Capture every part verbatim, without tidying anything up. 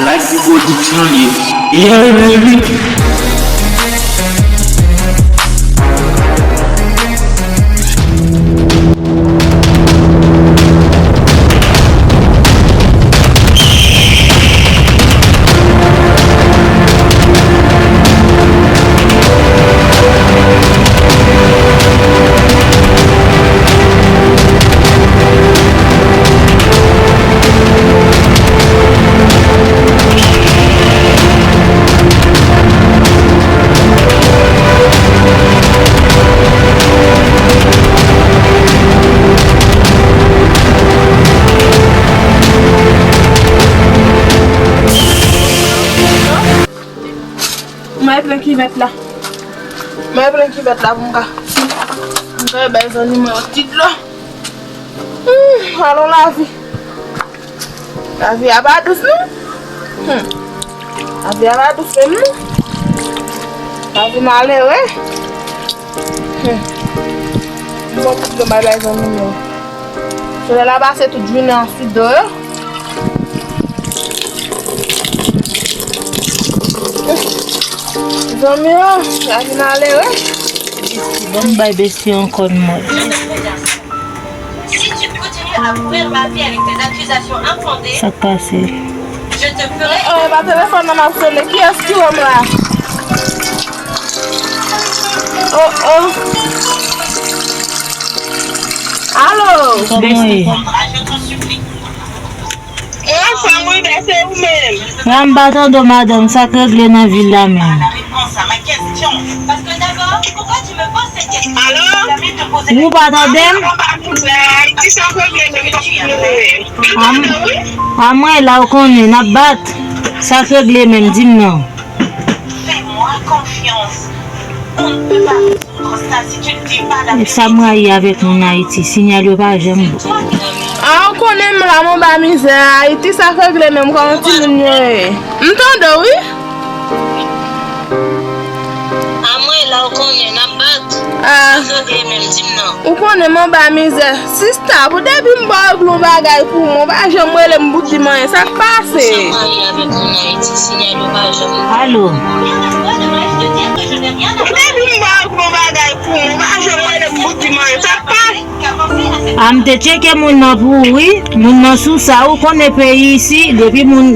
Like the production, yeah. Yeah, baby. Mwen pran kivèt la. Mwen pran kivèt la pou m ka, pou m ka bay zanmi mwen yon ti dlo. Hmm, alon lavi. Lavi a pa dous non. Hmm. Lavi a pa dous menm non. Lavi malere. Hmm. Bon, tout le bagay zanmi yo. Solèy la pase tout jounen an sou do yo. Zanmi yo, lavi malere. Besti, ban m bay besti ankò yon mòd. Si tu continues à pourrir ma vie avec tes accusations infondées, sa k pase? Je te ferai... Oh, oh, e pa telefòn nan m ap sone. Kiyès ki wè m la? Oh, oh. Alo? Kòman w ye? Mwen anfòm wi, men se ou menm. Mwen pa tande w, madanm, sa k regle nan vil la menm? Alo? Ou pa tande m? Ayiti sa k regle menm, kòman nou ye? A mwen la, ou konnen, n ap bat. Sa k regle menm, di m non. E sa m rayi avèk moun Ayiti, sinyal yo pa janm bon. A, ou konnen m la, m anba mizè. Ayiti sa k regle menm, kòman timoun yo ye? M tande w wi. A mwen la, ou konnen, n ap bat. A. Sa k regle menm, di m non. Ou konnen m anba mizè. Sista, pou depi m ba w yon bagay pou mwen, ou pa janm rele m pou di m anyen. Sa k pase? Alo? Pou depi m ba w yon bagay pou mwen, ou pa janm rele m pou di m anyen. Sa k pase? A, m te tcheke moun nan pou ou, wi. Moun nan sou sa, ou konnen peyi isi, depi moun,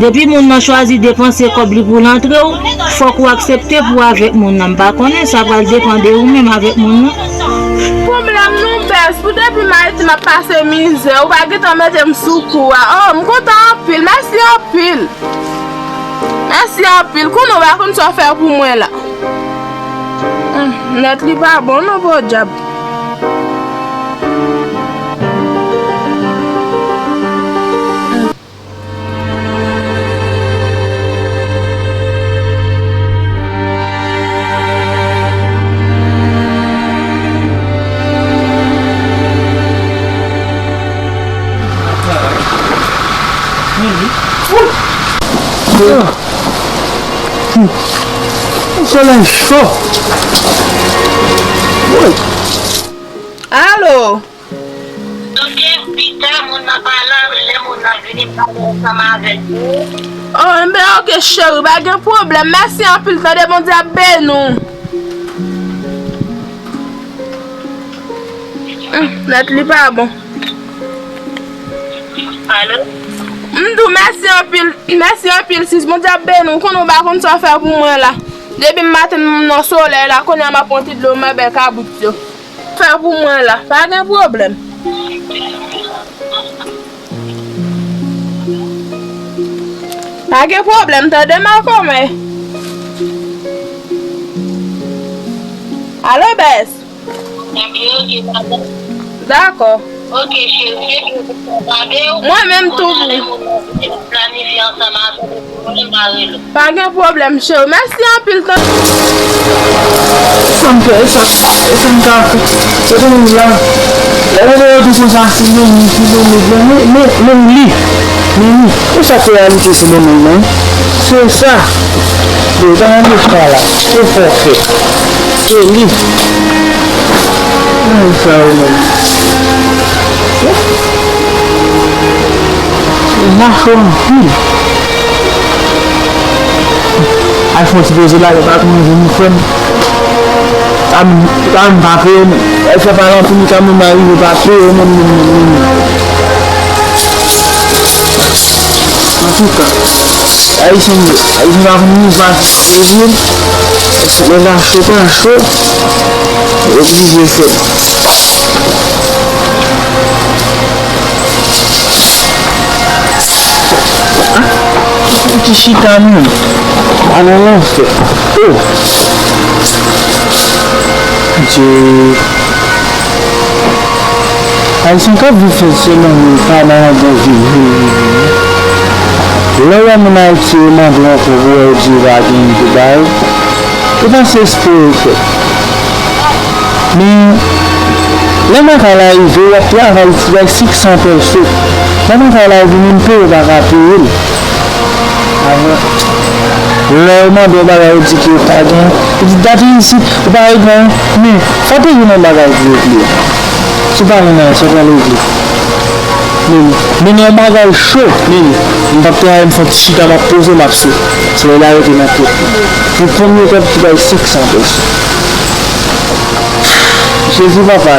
depi moun nan chwazi depanse kòb li pou l antre w, fòk ou aksepte pou w avèk moun nan. M pa konnen, sa pral depann de ou menm avèk moun nan. Pwoblèm nou bèz, pou depi m Ayiti m ap pase mizè, ou pa gentan mete m sou kou a. Oh, m kontan anpil, mèsi anpil. Mèsi anpil, konnen w pa konn sa w fè pou mwen la. Hmm, nèt li pa bon non, podyab. Solèy cho. Alo? Ok, pita, moun nan pa la, lè moun nan vini, m pale ansanm avèk ou. Oh, enben, ok, cheri, pa gen pwoblèm. Mèsi anpil, tande, Bondye ap beni w. Hmm, nèt li pa bon. Alo? M di w mèsi anpil, mèsi anpil, sis. Bondye ap beni w. Konnen w pa konn sa w fè pou mwen la. Depi m maten m nan solèy la, kounye a m ap pran ti dlo, m ap bay kabrit yo. Fè pou mwen la, pa gen pwoblèm. Pa gen pwoblèm, tande, makomè. Alo, bès. Dakò. Mwen menm tou. Planifye ansanm avè w. Pa gen pwoblèm, cheri. Mèsi anpil, tande. Sa m fè, e sa, e sa m ka fè. Kote nou la? Lè yo di konsa, se menm li, se menm li. Men, men, men li. Men li. E sa k reyalite, se menm li, non? Se sa. Yo, ta nan sa la. Se fòfè. Se li. Ay, sa yo menm. Mache anpil. Fon ti poze la, yo pa konn vini frè m. Sa m, sa m pa peye, men. Lè fè pale anpil, li ka menm arive pa peye, menm, menm, menm, menm. Antouka, Ayisyen yo, Ayisyen pa konn mouvman, se vre. Lè la cho, pa cho, yo oblije fè. Ti chita menm. Pa nan lanfè. Oh. Dye. Ayisyen k ap viv fè sèlman yo pa nan yon bon viv. Lè w wè moun Ayiti yo mande w ankò pou wè yo di yo pa gen pou bay, ou panse espere w fè. Men, lè makal la rive, w ap travay, ou travay senk san pèso. Lè makal la rive, menm peye, ou pa ka peye l. Avè, lè yo mande yon bagay, yo di ke yo pa gen. Yo di, "Dat isit, ou pa regle anyen." Men, fò te gen yon bagay pou regle. Si w pa gen anyen, sa w pral regle. Men, men yon bagay cho, men, m p ap travay, m fè yon ti chita, m ap poze, m ap sou. Se lè l arete nan tèt mwen. Pou premye kòb ki bay senk san pèso. Jezi papa,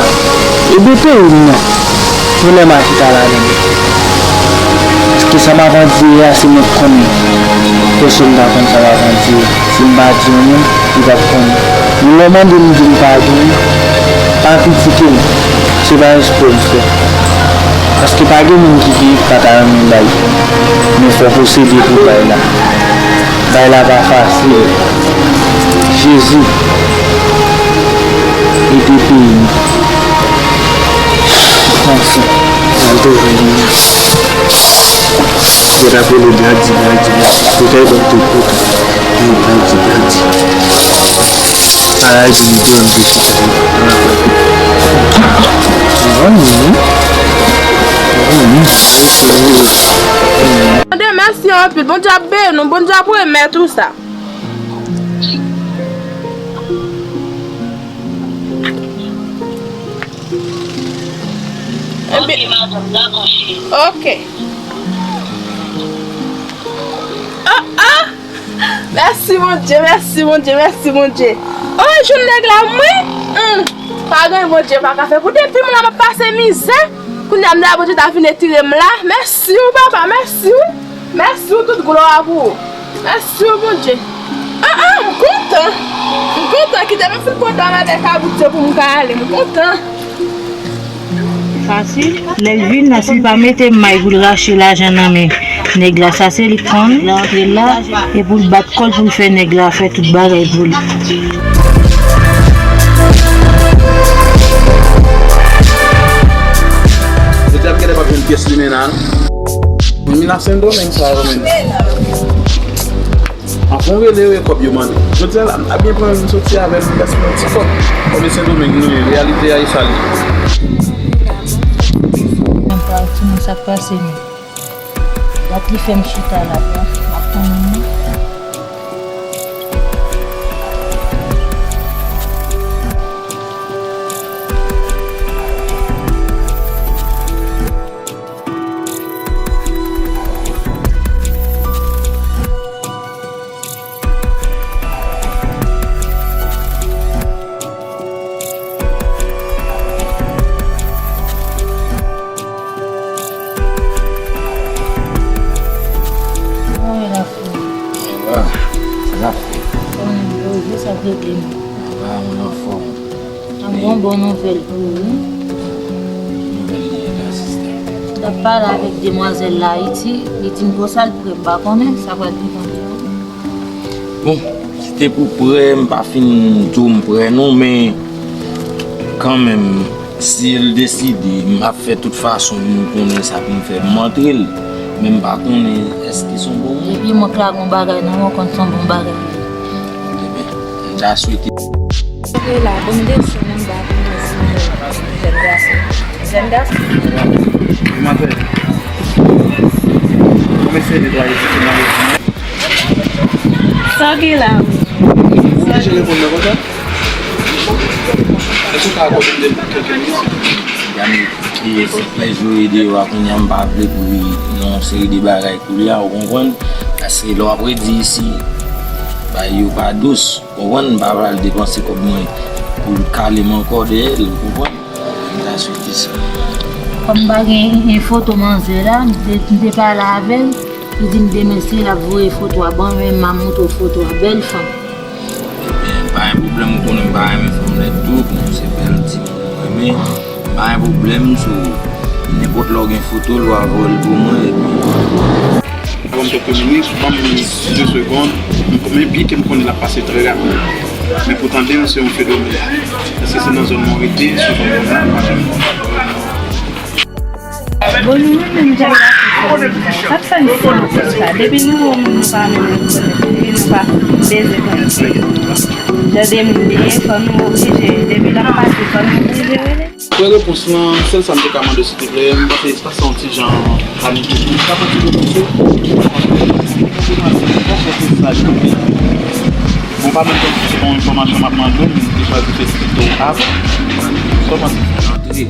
ede peyi m nan. Yon lè m a chita ladan l. Paske sa m ap andire a, se mwen k konnen. Pèsonn pa konn sa m ap andire. Si m pa di yon moun, li p ap konnen. Men lè w mande m, m di m pa genyen, pa kritike m. Se pa espre m fè. Paske pa gen moun ki genyen ki pa ta renmen bay. Men fò w posede pou w bay la. Bay la pa fasil. Jezi, ede peyi m. Pran san. Al te vini. Yo t ap rele Gadi, Gadi, Gadi. Yo t ap tout kote. Yo Gadi, Gadi. Sa a di li di an de chita. An apre. An ni. An ni. Tande, mèsi anpil. Bondye ap beni w, Bondye ap remèt ou sa. Ebyen, ok, madanm, dakò, cheri. Ok. Ah, ah! Mèsi, Bondye, mèsi, Bondye, mèsi, Bondye. Oh, jwenn nèg la, mwen? Hmm. Pa gen Bondye pa ka fè pou depi m la, m ap pase mizè. Kounye a, m di a Bondye ta vin retire m la. Mèsi w, papa, mèsi w. Mèsi w, tout glwa pou ou. Mèsi w, Bondye. Ah, ah, m kontan. M kontan. Kite m fin pran dam avèk kaboutye pou m ka ale. M kontan. Fasil. Lè l vin la, si l pa mete may pou l rache lajan nan men nèg la, sa se li k konn. Lè antre la, e pou l bat kò l pou l fè nèg la fè tout bagay pou li. Jodi a m genlè p ap jwenn pyès limena, non. Moun vin a Sendomeng sa yo menm. Anfen, w rele yo, e kòb yo mande. Jodi a la, m ta byen pran, m soti avè l, m vèse yon ti kòb. Kòm e Sendomeng nou ye, reyalite a e sa l ye. Mwen pa timoun sa k pase menm. Dat li fè m chita la, m ap tann li. Kòman w ye la, frè? Sa va? Sa va, frè? Kòman w ye? Sa k regle nou? Sa va, mwen anfòm. An bon, bon nouvèl pou ou wi. Ki nouvèl li ye la, sista? M t ap pale avèk demwazèl la Ayiti, li di m gwo sa l prè, m pa konnen sa pral rive. Bon, si te pou prè, m pa fin di w m prè non, men kanmenm, si l deside, m ap fè tout fason pou m konnen sa pou m fè, m montre l, men m pa konnen èske se yon bon moun. Epi mwen k la gon bagay non, mwen konn se yon bon bagay. Ebyen, m ta swete. Kanpe la, bon, m desann anba pou mwen di jèn gason. Jèn gason. Maten. Kòman se netwaye ti fè nan leson? Sa gen la, wi. Ou oblije reponn mwen konsa? Èske w ka akòde m de kèlke minit? Gade, e, se plèj yo ede yo a kounye a, m pa vle pou li nan yon seri de bagay kounye a, ou konprann? Paske lè w ap redi isi, Bagay yo pa dous, ou konprann? M pa pral depanse kòb mwen pou l kale m ankò dèyè l, ou konprann? M ta swete sa. Kòm m pa gen, gen foto manzè la, m te, m te pale avè l, li di m demen si l ap voye foto a ban mwen, m a montre w foto a, bèl fanm. Ebyen, pa gen pwoblèm, ou konnen m pa renmen fanm lèd tou, bon, se bèl timoun mwen renmen. Pa gen pwoblèm, sou nenpòt lè w gen foto l, w a voye l pou mwen, epi. Ban m kèlke minit, ban m de segonn, men byen ke m konnen l ap pase trè rapid. Men pou tande m, se yon fenomèn. Paske se nan zòn mwen rete, sou zòn mwen nan, pa janm. Bon, nou menm, menm jan l ap fè sa. Sa k fè n santi sa? Depi nou wè yon moun, nou pa menm rekonèt li, nou pa bezwen konnen se li. Jan de moun li ye, fò nou oblije, depi l ap pase, fò nou oblije rele. Prè repons lan, sèl sa m te ka mande w silvouplè, m panse sa se yon ti jan panike. M ka pran ti repons ou. Bon, pa menm tankou se yon enfòmasyon m ap mande w, men m te chwazi fè ti pito ap. Sa w panse? Antre.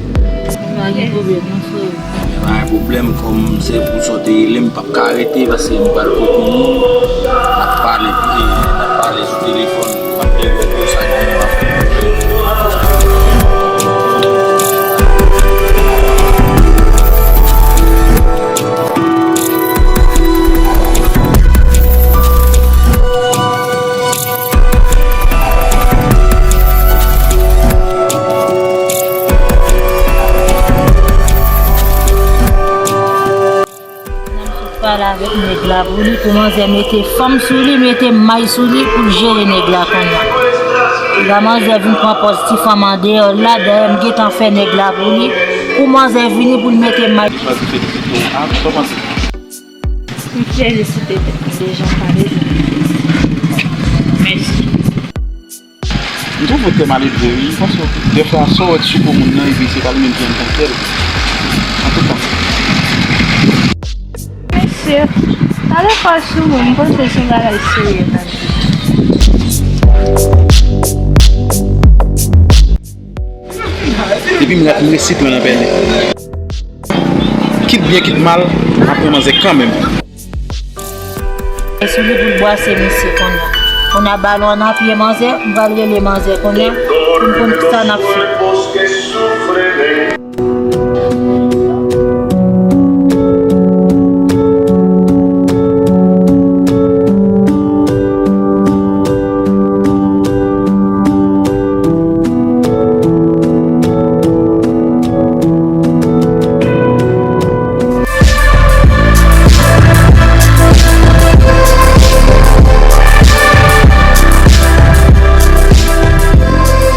Pa gen pwoblèm, non, frè. Men pa gen pwoblèm, kòm se pou sa w te rele m, m p ap ka rete, paske m pral kote w, n ap pale, n ap pale sou telefòn, m ap leve konsa, gen yon afè. Pale avèk nèg la pou li, pou manzè mete fanm sou li, mete may sou li pou l jere nèg la kounye a. La manzè vin pran pòz ti fanm andeyò la, dayè m gentan fè nèg la pou li, pou manzè vini pou l mete may. M felisite tèt mwen deja, m pa bezwen plis. Mèsi. M twouve w trè maledve, wi. M panse w, dèfwa, sa w wè t sou po moun nan, epi se pa li menm ki anndan kè l. Antouka. Mesye, pa dèfwa sou moun, m panse se yon bagay serye n ap di. Depi m ret, m ret sitwon nan pèlen. Kit byen, kit mal, m ap pran manzè kanmenm. E sou li pou l bwase misye kounye a. Kounye a balon an nan pye manzè, m pral rele manzè kounye a, pou m konn kisa n ap fè.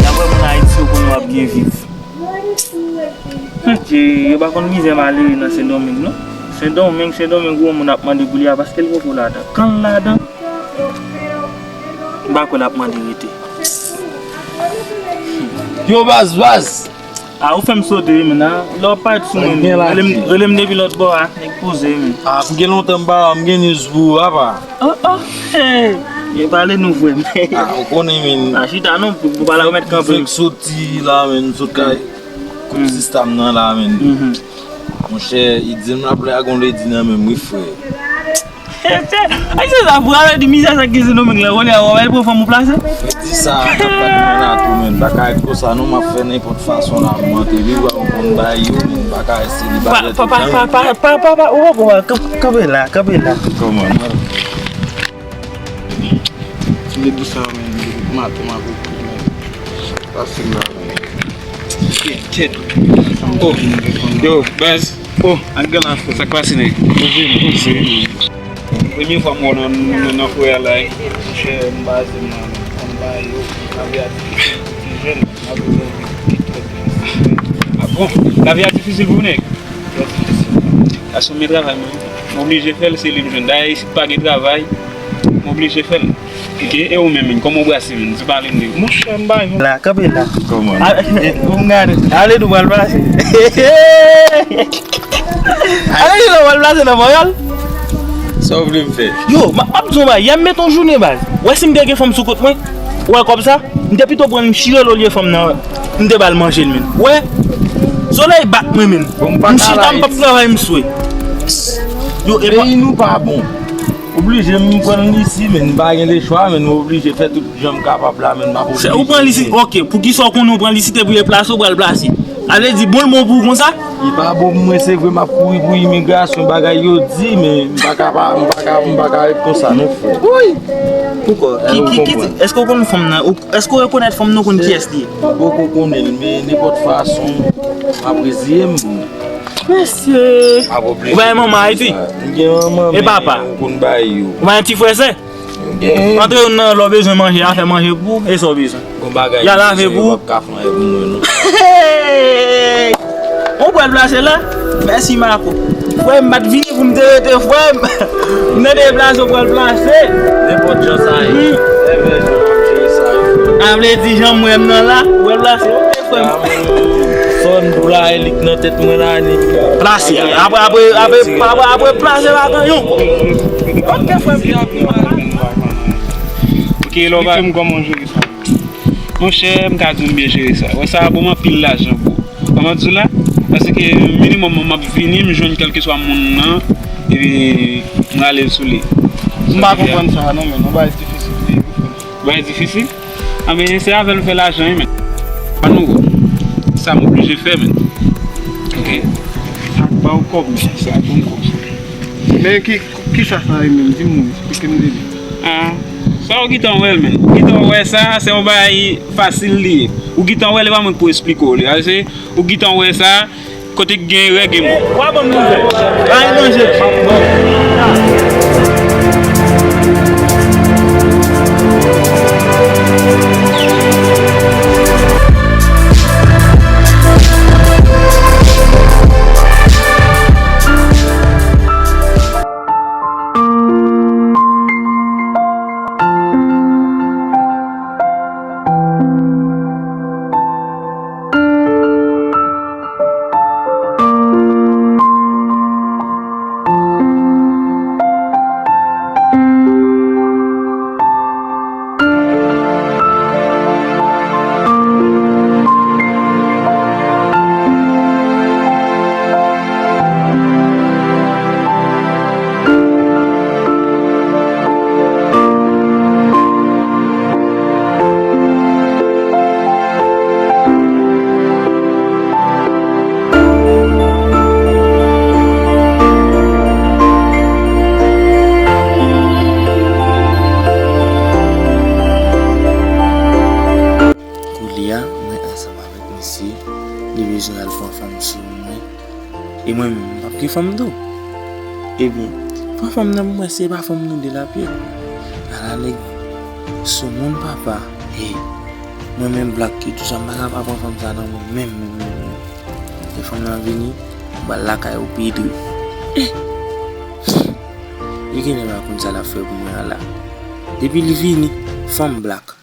Dapre moun Ayiti, yo konn w ap byen viv. Adje, yo pa konn mizè malere nan Sendomeng, non. Sendomeng, Sendomeng, gwo moun ap mande pou li a, paske l poko ladan. Kan l ladan, m pa kwè l ap mande rete. Yo, baz, baz! A, ou fè m sote, wi, men, a. Lè w ap parèt sou mwen, rele m, rele m depi lòt bò a, nèg poze, wi, men. A, pou gen lontan m pa, m gen news pou ou, apa. Oh, oh, hey! Yo pale nou vrèman. A, ou konnen, men. A, chita non, pou, pou pale ak mèt kanpe. M fèk soti la, men, m sot kay. Kot sista m nan la, men. Monchè, li di m l ap lage yon ledi nan men m, wi, frè. Ay, se sa, pou ale di mizè sa ki se Sendomeng la, kounye a, w ap al pran fanm ou plase? Frè, di sa, k ap bat mwen la tou, men. Pa ka ret konsa, non, m ap fè nenpòt fason la, m antre, wi, w ap konn bagay yo, men, pa ka ret selibatè toutan. Pa, pa, pa, pa, pa, pa, pa, ou poko, kanpe la, kanpe la. Kòman? Depi sa, men, depi maten, m ap ekri, men. Pase la, men. Tèt. Oh, yo, baz. Oh, ak gran afè. Sa k pase, nèg? Premye fwa m wè w nan, nan, nan fouya la, wi. Monchè, m baze m nan, nan, nan bagay yo, lavi a difisil. Ti jèn, m ap bezwen viv trè, trè difisil. A bon? Lavi a difisil pou ou, nèg? Trè difisil. Asou men travay mwen. M oblije fè l, se li m jwenn. Dayè, isit pa gen travay. M oblije fè l. Ok, e ou menm, kòman w brase menm? Di pale m de ou. Monchè, m bay. La, kanpe la. Kòman? A, e, pou m gade. Ale nou pral plase. Ale nou pral plase nan Mòrèl. Sa w vle m fè? Yo, m ap di w yon bagay. Yè m met yon jounen baz. Wè si m te gen fanm sou kont mwen. Wè kòb sa. M te pito pran l m chire l olye fanm nan. M te ba l manje l menm. Wè. Solèy bat mwen menm. M chita m p ap travay m swe. Yo, e pa. Peyi nou pa bon. Oblije, m pran l isi, men m pa gen lechwa, men m oblije fè tout jan m kapab la, men m ap oblije. Ou pran l isi, ok. Poukisa w konnen w pran l isi, te pou yo plase, w pral plase? Sa vle di, bon, l bon pou ou konsa? Li pa bon pou mwen, se vre, m ap kouri pou imigrasyon, bagay yo di, men m pa ka pa, m pa ka, m pa ka ret konsa, non, frè. Woy! Poukò? Ki, ki, ki, èske w konn fanm nan? Ou, èske w rekonèt fanm nan, ou konn kiyès li ye? M poko konnen l, men nenpòt fason, m ap reziye m. Mesye! Ou bay manman Ayiti? M gen manman, men ou konn bay yo. Ou bay ti frè sè? Antre youn nan lè w bezwen manje, a fè manje pou ou, e sa w bezwen. Y a lave pou ou. Hey! Ou pral plase la? Mèsi, Marco. Frè m, m pa t vini pou m te rete, frè m. M te deplase, ou pral plase. Nenpòt jan sa ye. Lè bezwen, m ap jere sa yo. A vle di, jan m wè m nan la, ou pral plase. Ok, frè m. Fòn pou la elik nan tèt mwen la, ni. Plase. Apre, apre, apre, apre, apre plase la, ganyon. Ok, frè m. Ok, lè w pa. Di m kòman w jere sa. Monchè, m ka di w m byen jere sa. Wè sa a bon m anpil lajan pou ou. Kòman di w la? Paske minimòm mwen m ap vini, m jwenn kèlkeswa moun nan, epi m rale l sou li. M pa konprann sa a non, men. Yon bagay difisil li ye pou fè. Bagay difisil? Anben, se avè l m fè lajan wi, men. Pa nou, sa m oblije fè, men. Ok. Ak ba w kòb, men. Sa bon kòb sa. Men ki, kisa sa ye menm? Di m non, eksplike m li. Ah, sa w gentan wè l, men. Ou gentan wè sa, se yon bagay fasil li ye. Ou gentan wè l, e pa mwen k pou eksplike w li. Ase, ou gentan wè sa, kote k gen règ e mò. W a ban m nouvèl. Bay manje. Koulye a, mwen ansanm avèk misye, li bezwen al pran fanm sou mwen. E mwen menm, m p ap gen fanm tou. Ebyen, pran fanm nan pou mwen, se pa fanm nou de l ap ye. Ala nèg soumoun papa. Hey, mwen menm Black ki tousa, m pa ka pa pran fanm sa nan mwen menm, menm, menm, menm. Lè fanm nan vini, m pral lakay ou pi dri. Eh! Li genlè pa konn sa l ap fè pou mwen an la. Depi l vini, fanm Black.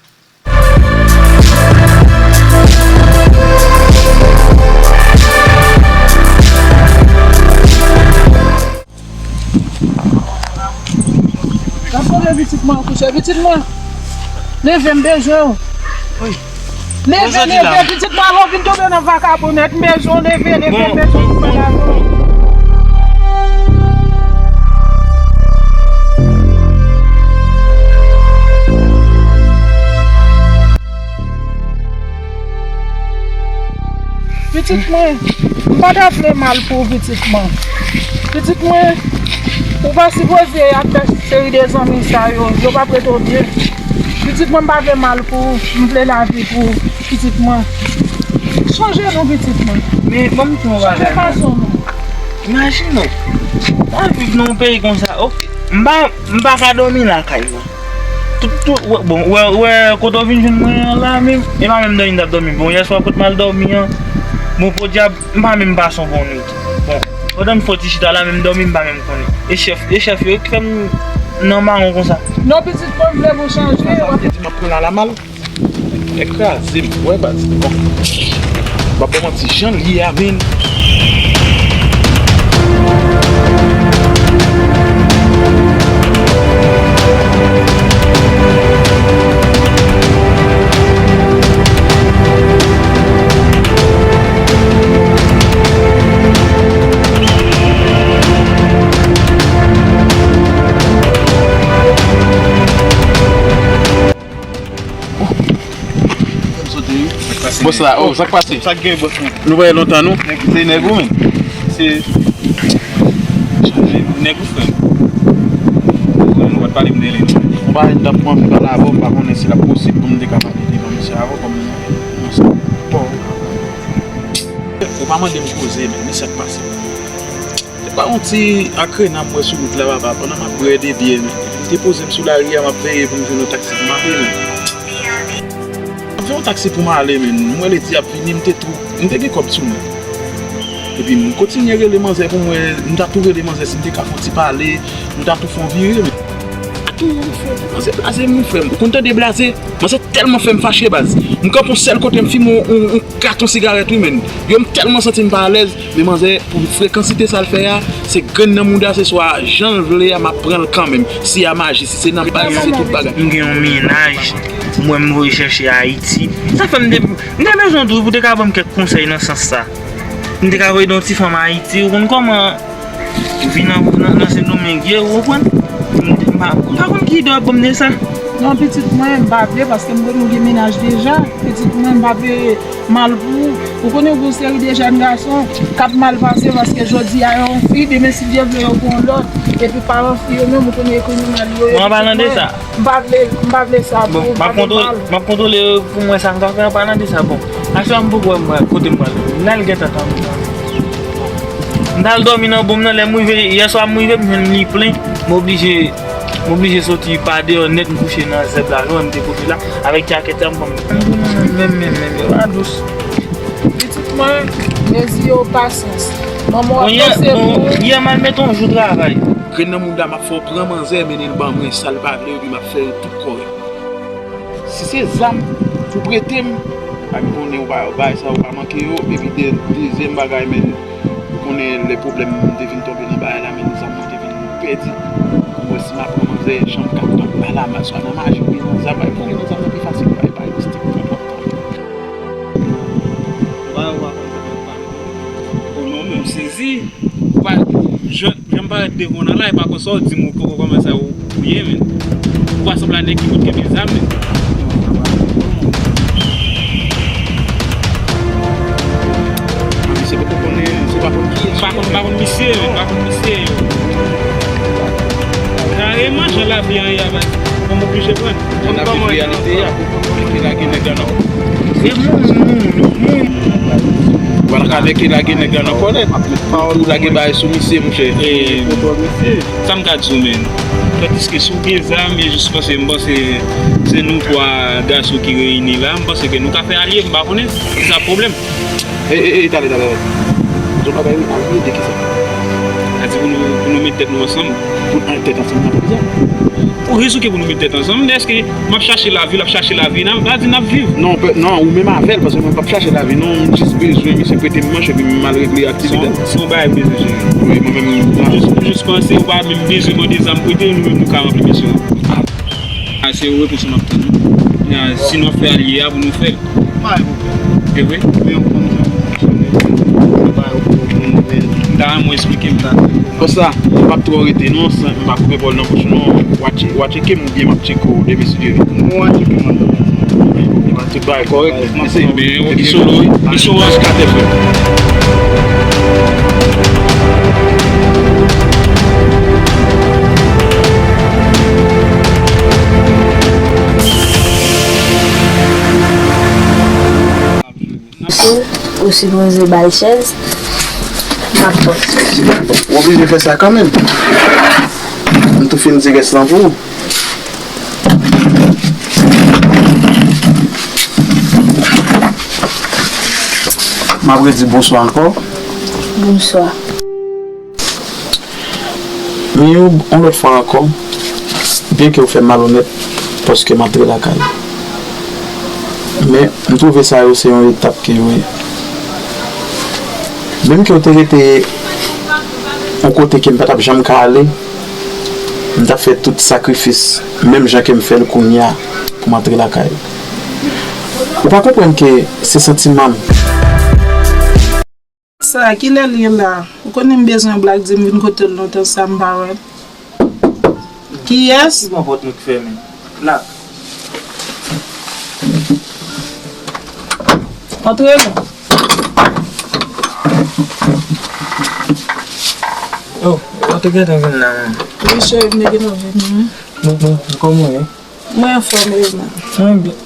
Gade kote pitit mwen kouche, pitit mwen. Leve, m bezwen w. Leve, leve, pitit mwen, alò vin tonbe nan vakabonnèt, m bezwen w, leve, leve, m bezwen w, m bezwen w. Pitit mwen, m pa ta vle mal pou ou, pitit mwen. Pitit mwen, ou pa sipoze ap fè seri de zanmi sa yo, yo p ap ret ou byen. Pitit mwen, m pa vle mal pou ou, m vle lavi pou ou, pitit mwen. Chanje non, pitit mwen. Men, ban m di w yon bagay. Chanje fason non. Imajine w, w ap viv nan yon peyi konsa, ok. M pa, m pa ka dòmi lakay mwen. Tout, tout, wè, bon, wè, wè, kote w vin jwenn mwen an la menm, e pa menm dòmi m t ap dòmi. Bon, yèswa kote m al dòmi an, bon, podyab, m pa menm pase yon bon nwit. Bon, pandan m fò ti chita la, menm dòmi m pa menm konnen. E chèf, e chèf yo ki fè m nan mawon konsa. Non, pitit mwen, m vle pou chanje. Sa vle di m ap pran l alamal. Nèg kraze m, wè baz. Bon. M pa ba w manti, jan l ye a, men. Bòs la, oh, sa k pase? Sa k gen, bòs mwen? Nou pa wè lontan, nou. Nèg, se nèg ou menm. Se nèg ou, frè m. Ou pa t pale m de li, non. Yon bagay m t ap anvi pale avè w, m pa konnen si l ap posib pou m te kapab rete nan misye avè w, kòm yon sa. Bon. Ou pa mande m koze, men, men sa k pase. Se pa yon ti akrena m wè sou wout la, papa, pandan m ap bwè de byè, men. M te poze m sou lari a, m ap veye pou m jwenn yon taksi pou m ale, men. M ap fè yon taksi pou m ale, men. M wè ledi ap vini, m te tou, m te gen kòb sou mwen. Epi m kontinye rele manzè pou m wè, m ta tou rele manzè si m te ka fè yon ti pale, nou ta tou fè yon vire, men. Tou, manzè blaze m, wi, frè m. Ou konn tande blaze? Manzè tèlman fè m fache, baz. M kanpe yon sèl kote, m fimen yon, yon, yon katon sigarèt, wi, men. Yo, m tèlman santi m pa alèz, men manzè, pou frekansite sa l fè a, se grenn nan mouda, se swa jan l vle a, m ap pran l kanmenm. Si a maji, si se nan pay, se tout bagay. M gen yon mennaj, mwen m voye chèche Ayiti. Sa fè m te, m te bezwen w tou, pou te ka ban m kèk konsèy nan sans sa. M te ka voye yon ti fanm Ayiti, ou konn kòman vin nan, nan, nan Sendomeng ye, ou konprann? M, m pa, m pa konn ki ide w ap ban m de sa. Non, pitit mwen, m pa vle, paske m konnen w gen mennaj deja. Pitit mwen, m pa vle mal pou ou. Ou konnen gen yon seri de jèn gason k ap mal pase paske jodi a yo yon fi, demen si Dye vle yo gen yon lòt. Epi paran fi yo menm, ou konnen yo kriminèl yo ye. Bon, an palan de sa. M pa vle, m pa vle sa pou ou, m ap kontwole, m ap kontwole pou mwen sa m ka fè an palan de sa. Bon, aswè a m poko wè mwen kote m prale. M al gentan tann ou. M t al dòmi nan bonm nan, lè m rive, yèswa m rive, m jwenn li plen. M oblije, m oblije soti pa deyò nèt, m kouche nan zèb la, lwen m te kouche la, avèk djakèt sa m pran. M di, non, menm, menm, menm, yo pa dous. Pitit mwen, mezi yo pasyans. Manman w ap panse pou ou. Yè m al mete yon jou travay. Grenn nan mouda m ap fè w pran manzè, mennen l ban mwen, sa l pa vle, epi m ap fè yo tout kòrèk. Si se zam pou prete m, a m konnen ou pa, bagay sa yo pa manke yo, epi de, dezyèm bagay, men, ou konnen lè pwoblèm m te vin tonbe nan bagay la, men zam mwen te vin pèdi. Mwen si m ap pran manzè, jan m ka pran bal a, swa nan maji oubyen nan zam, a m konnen nan zam nan pi fasil, pa, pa mistik, pran twòp tan. Ou pa, ou pa konn kòman pale. O non, men m sezi. Ou pa, jan, jan m parèt devan w nan la, e pa konsa w di m ou poko kòmanse ou, ou ye, men. Ou pa sanble a nèg ki fout kenbe zam, men. Misye poko konnen, misye pa konn kiyès. M pa konn, m pa konn misye, men, m pa konn misye. Kareman, jan lavi an ye a, men, fò m oblije pran. Jan n ap viv reyalite a, pou, pou, pou lage nèg la nan kòlèt. E moun, moun, moun. Ou pa ta ka lage, lage nèg la nan kòlèt. Ou, ou lage bagay sou misye, monchè. E, sa m ka di w, men. Tandiske si w gen zam, e jis panse, m panse se nou twa gason ki reyini la, m panse ke nou ka fè alye, m pa konnen. Ki sa pwoblèm? E, e, e, talè, talè, talè. Zòt bagay wi, alye de kisa? Sa di pou nou, pou nou met tèt nou ansanm. Pou n al tèt ansanm nan, poukisa? Pou rezon ke pou nou met tèt ansanm, men èske m ap chache lavi, l ap chache lavi, n ap, n ap di n ap viv? Non, pe-, non, ou menm avè l, paske mwen p ap chache lavi, non, m jis bezwen misye prete m manch epi m al regle aktivite m. Se yon, se yon bagay m bezwen jere. Wi, mwen menm, m jis, m jis panse ou pa menm bezwen mande zam prete, nou menm nou ka ranpli misyon an. A, se yon repons m ap tann, wi. A, si nou ap fè alye a, pou nou fè l. Bay ou. E vre? Men ou konn jan m fonksyone, se bay ou pou moun, men. M ta renmen w esplike m sa. Konsa, m p ap twò rete non, san, m pa koupe pawòl nan bouch ou non. W a tche-, w a tcheke m oubyen m ap tcheke w demen si Dye vle? Ou a tcheke m an. Tout bagay kòrèk, mesye. Ebyen, yon ti solo, wi. Ti solo anj katè, frè. Ou sipoze bay chèz, m ap pòt. W oblije fè sa kanmenm. M tou fin di rès lan pou ou. M ap redi bonswa ankò. Bonswa. Miyoub, yon lòt fwa ankò, byenke w fè m malonèt, paske m antre lakay ou. Men, m twouve sa yo se yon etap ke yo ye. Menm ke w te rete yon kote ke m pa t ap janm ka ale, m t ap fè tout sakrifis, menm jan ke m fè l kounye a, pou m antre lakay ou. Ou pa konprann ke se santiman m. Sa, kilè l ye la? Ou konnen m bezwen black, di m vin kote l lontan sa m pa wè l. Kiyès? Ki pòt nou k fèmen? Black. Antre non. Oh, ou te gentan vin la menm. Wi, cheri, m te gentan vini, wi. Bon, bon, kòman w ye? Mwen anfòm, Rena. Mwen byen.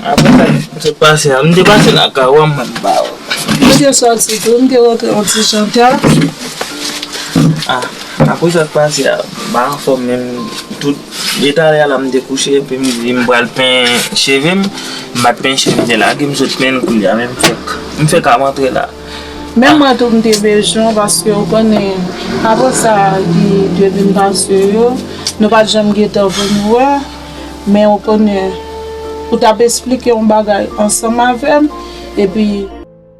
Apre sa, m te pase a, m te pase lakay ou, mwen ba ou. M te sòti tou, m te rantre yon ti jan ta. Ah, apre sa k pase a, m pa anfòm menm. Tout detalè a la, m te kouche, epi m di m pral penyen cheve m. M pa t penyen cheve m, m te lage, m sot penyen l kounye a, men m fèk, m fèk ap antre la. Men mwen tou m te bezwen w, paske ou konnen, apre sa ki te vin pase yo, nou pa t janm gentan pou nou wè, men ou konnen, ou t ap esplike yon bagay ansanm avè m, epi.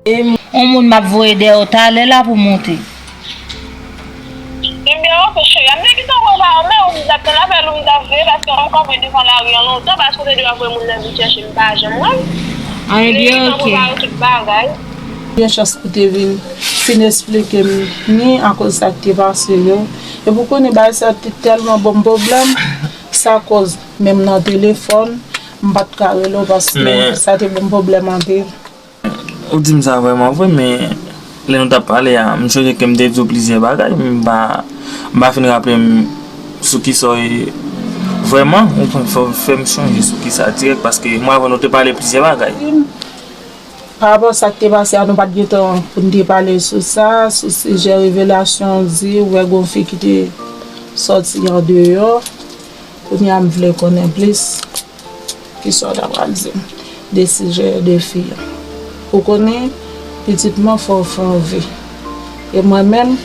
E m, yon moun m ap voye dèyè w talè la pou monte. Ebyen, oke, cheri, m te gentan prepare, men ou m t ap tann apèl ou, m t ap veye, paske m kanpe devan lari an lontan, paske ou te di w ap voye moun nan vin chèche m, pa janm wè l. Ebyen, oke. Prepare tout bagay. Gen chans pou te vin fin esplike m ni akoz sa k te pase yo. Epi w konnen bagay sa te tèlman ban m pwoblèm, sa koz menm nan telefòn, m pa t ka rele w paske sa te ban m pwoblèm anpil. Ou di m sa vrèman vre, men lè nou t ap pale a, m sonje ke m te di w plizyè bagay, m pa, m pa fin raple m sou kisa w ye vrèman, ou konn fè, fè m sonje sou kisa dirèk, paske mwen avè w nou te pale plizyè bagay. Pa rapò sa k te pase a, nou pa t gen tan pou n te pale sou sa, sou sijè revelasyon w di, ou wè gon fi ki te sòti andeyò. Kounye a m vle konnen plis. Kisa w ta pral di m de sijè de fi an? Ou konnen, pitit mwen fò w fè anvi. E mwen menm,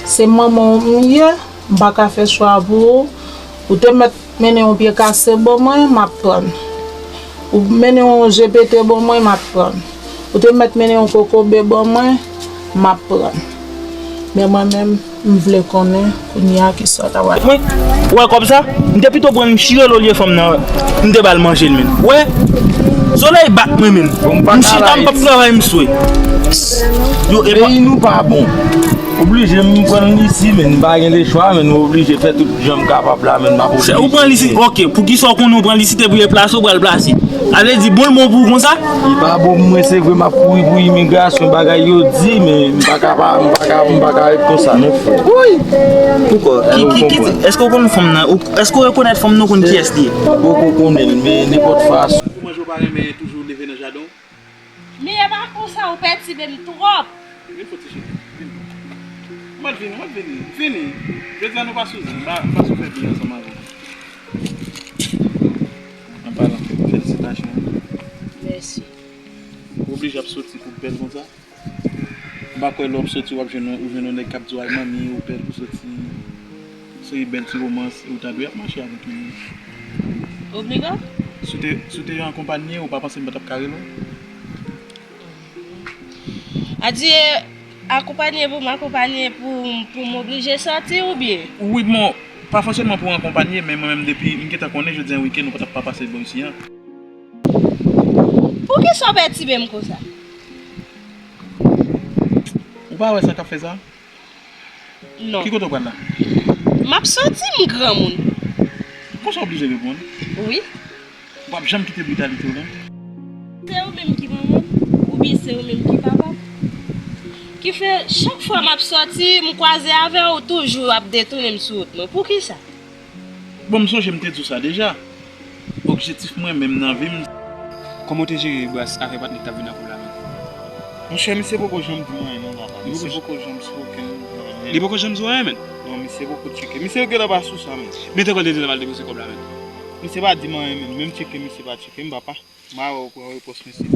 se manman w m ye, m pa ka fè chwa pou ou. Ou te mèt mennen yon pye kase ban mwen, m ap pran l. Ou mennen yon je pete ban mwen, m ap pran l. Ou te mèt mennen yon kokobe ban mwen, m ap pran l. Men mwen menm, m vle konnen kounye a kisa w ta pral. Mwen, ou wè kòb sa? M te pito pran l, m chire l olye fanm nan, m te ba l manje l menm. Ou wè? Solèy bat mwen menm. M chita, m p ap travay, m swe. Yo, e pa. Peyi nou pa bon. Oblije m pran l isi, men m pa gen lechwa, men m oblije fè tout jan m kapab la, men m ap oblije. Ou pran l isi, oke. Poukisa w konnen w pran l isi, te pou yo plase, w pral plase? A vle di, bon l bon pou ou konsa? Li pa bon pou mwen, se vre, m ap kouri pou imigrasyon, bagay yo di, men m pa ka pa, m pa ka, m pa ka ret konsa, non, frè. Woy! Poukò? Ki, ki, ki, èske w konn fanm nan? Ou, èske w rekonèt fanm nan, ou konn kiyès li ye? M poko konnen l, men nenpòt fason. Ou manje, ou pa renmen toujou leve nan jaden w? Men e pa konsa, ou pètibe m twòp. Vin fò ti cheri, vin. Ou mèt vini, ou mèt vini. Vini. Jodi a nou pa sou zen, m pa, m pa sou fè byen ansanm avè w. An palan, felisitasyon. Mèsi. Ou oblije ap soti pou bèl konsa? M pa kwè lè w ap soti w ap jwenn, ou jwenn yon nèg k ap di w, ay manmi, ou bèl pou soti. Seri bèl ti romans, ou ta dwe ap mache avèk yon moun. Obliga? Si w te, si w te akonpanye, ou pa panse m pa t ap ka rele w? A di, akonpanye pou m akonpanye pou, pou m oblije sòti oubyen? Wi, bon, pa fòseman pou akonpanye, men mwen menm depi m gentan konnen jodi a wikenn ou pa t ap pa pase bò isi a. Poukisa w pètibe m konsa? Ou pa wè sa k ap fè sa? Non. Ki kote w pral la? M ap sòti, m granmoun. Konsa w oblije reponn? Wi. W ap janm kite britalite w la? Se ou menm ki manman m, oubyen se ou menm ki papa m? Ki fè, chak fwa m ap sòti, m kwaze avè w, ou toujou ap detounen m sou wout mwen. Poukisa? Bon, m sonje m te di w sa deja. Objektif mwen menm nan vi m. Kòman w te jere bras avè patnè k t ap vin ak ou la menm? Monchè, misye poko janm di m anyen non, papa. Misye poko janm sou okenn bagay. Li poko janm di w anyen, menn? Non, misye poko tcheke. Misye gentan pa sou sa, menn. Men te kwè l te gentan pral depoze kòb la, menn. Misye pa di m anyen, menn. Menm tcheke, misye pa tcheke m, papa. M a wè w pran repons misye.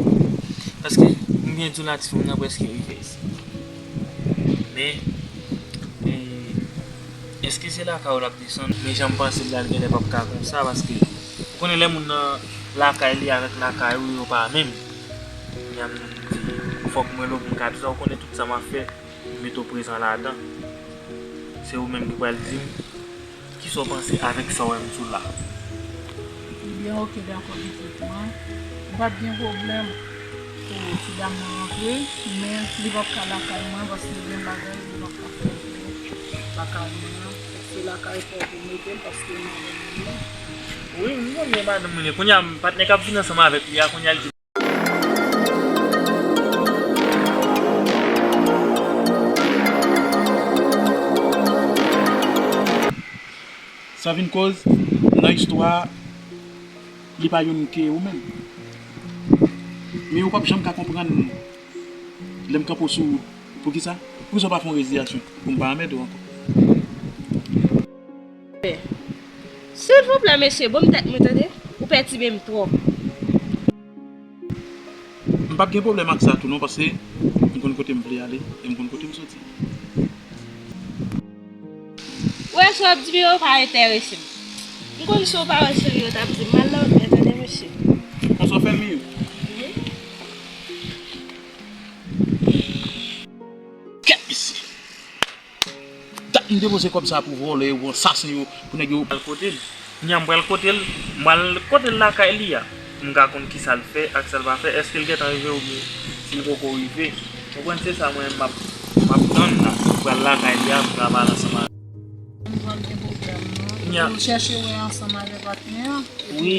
Paske m byen di w la, ti fanm nan prèske rive isi. Men, e, èske se lakay ou l ap desann? Men jan m panse l la, l genlè p ap ka konsa, paske ou konnen lè moun nan lakay li avèk lakay ou, yo pa menm. Jan m di, fòk mwen love m ka di sa, ou konnen tout sa m ap fè, m mete w prezan ladan. Se ou menm ki pral di m kisa w panse avèk sa w wè m sou la. Ebyen, oke, dakò, pitit mwen. Ou pa t gen pwoblèm pou ti dam nan rantre, men li p ap ka lakay mwen paske gen bagay li p ap ka fè. Lakay mwen an, se lakay pa w pou mete l paske madanm mwen li. Wi, m konnen madanm mwen li. Kounye a, patnè k ap vin ansanm avèk li a, kounye a, l di, Sa vin koz, nan istwa a, li pa youn ke ou menm. Men ou p ap janm ka konprann lè m kanpe w sou wout. Poukisa? Poukisa w pa fè yon reziyasyon pou m pa anmède w ankò? Silvouplè, mesye, ban m tèt mwen, tande? Ou pètibe m twòp. M p ap gen pwoblèm ak sa tou non, paske m konn kote m vle ale e m konn kote m soti. Ou wè sa w ap di m yo pa enterese m. M konn si w pa wè seri yo t ap di m, m al nan lòt men, tande, mesye. Konsa w fè m, Miyou? Wi. Kèt, mesye! Dat m depoze kòb sa pou vòlè yo, pou ansasen yo, pou nèg yo. Al kote l. Kounya m pral kote l, m pral kote l lakay li a. Pou m ka konn kisa l fè ak sa l pa fè. Èske l gentan rive oubyen si l poko rive? Ou konprann, se sa mwen m ap, m ap tann la. M pral lakay li a, m ka pale ansanm avè l. M pral gen pwoblèm non. Kounya. Epi ou chèche wè ansanm avè patnè an. Wi,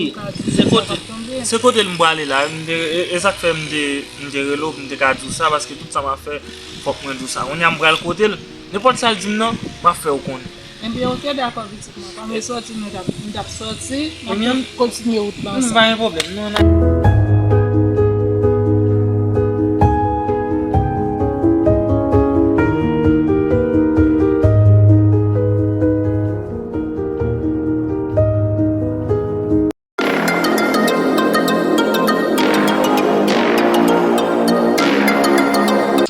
se kote, se kote l m prale la. M te, e, e sa k fè m te, m te rele w, m te ka di w sa, paske tout sa m ap fè, fòk mwen di w sa. Kounya m pral kote l. Nenpòt sa l di m nan, m ap fè w konnen. Enben, oke, dakò, pitit mwen. Kòm e sòti, nou t ap, nou t ap sòti, n ap kontinye wout la ansanm. Pa gen pwoblèm, nou nan.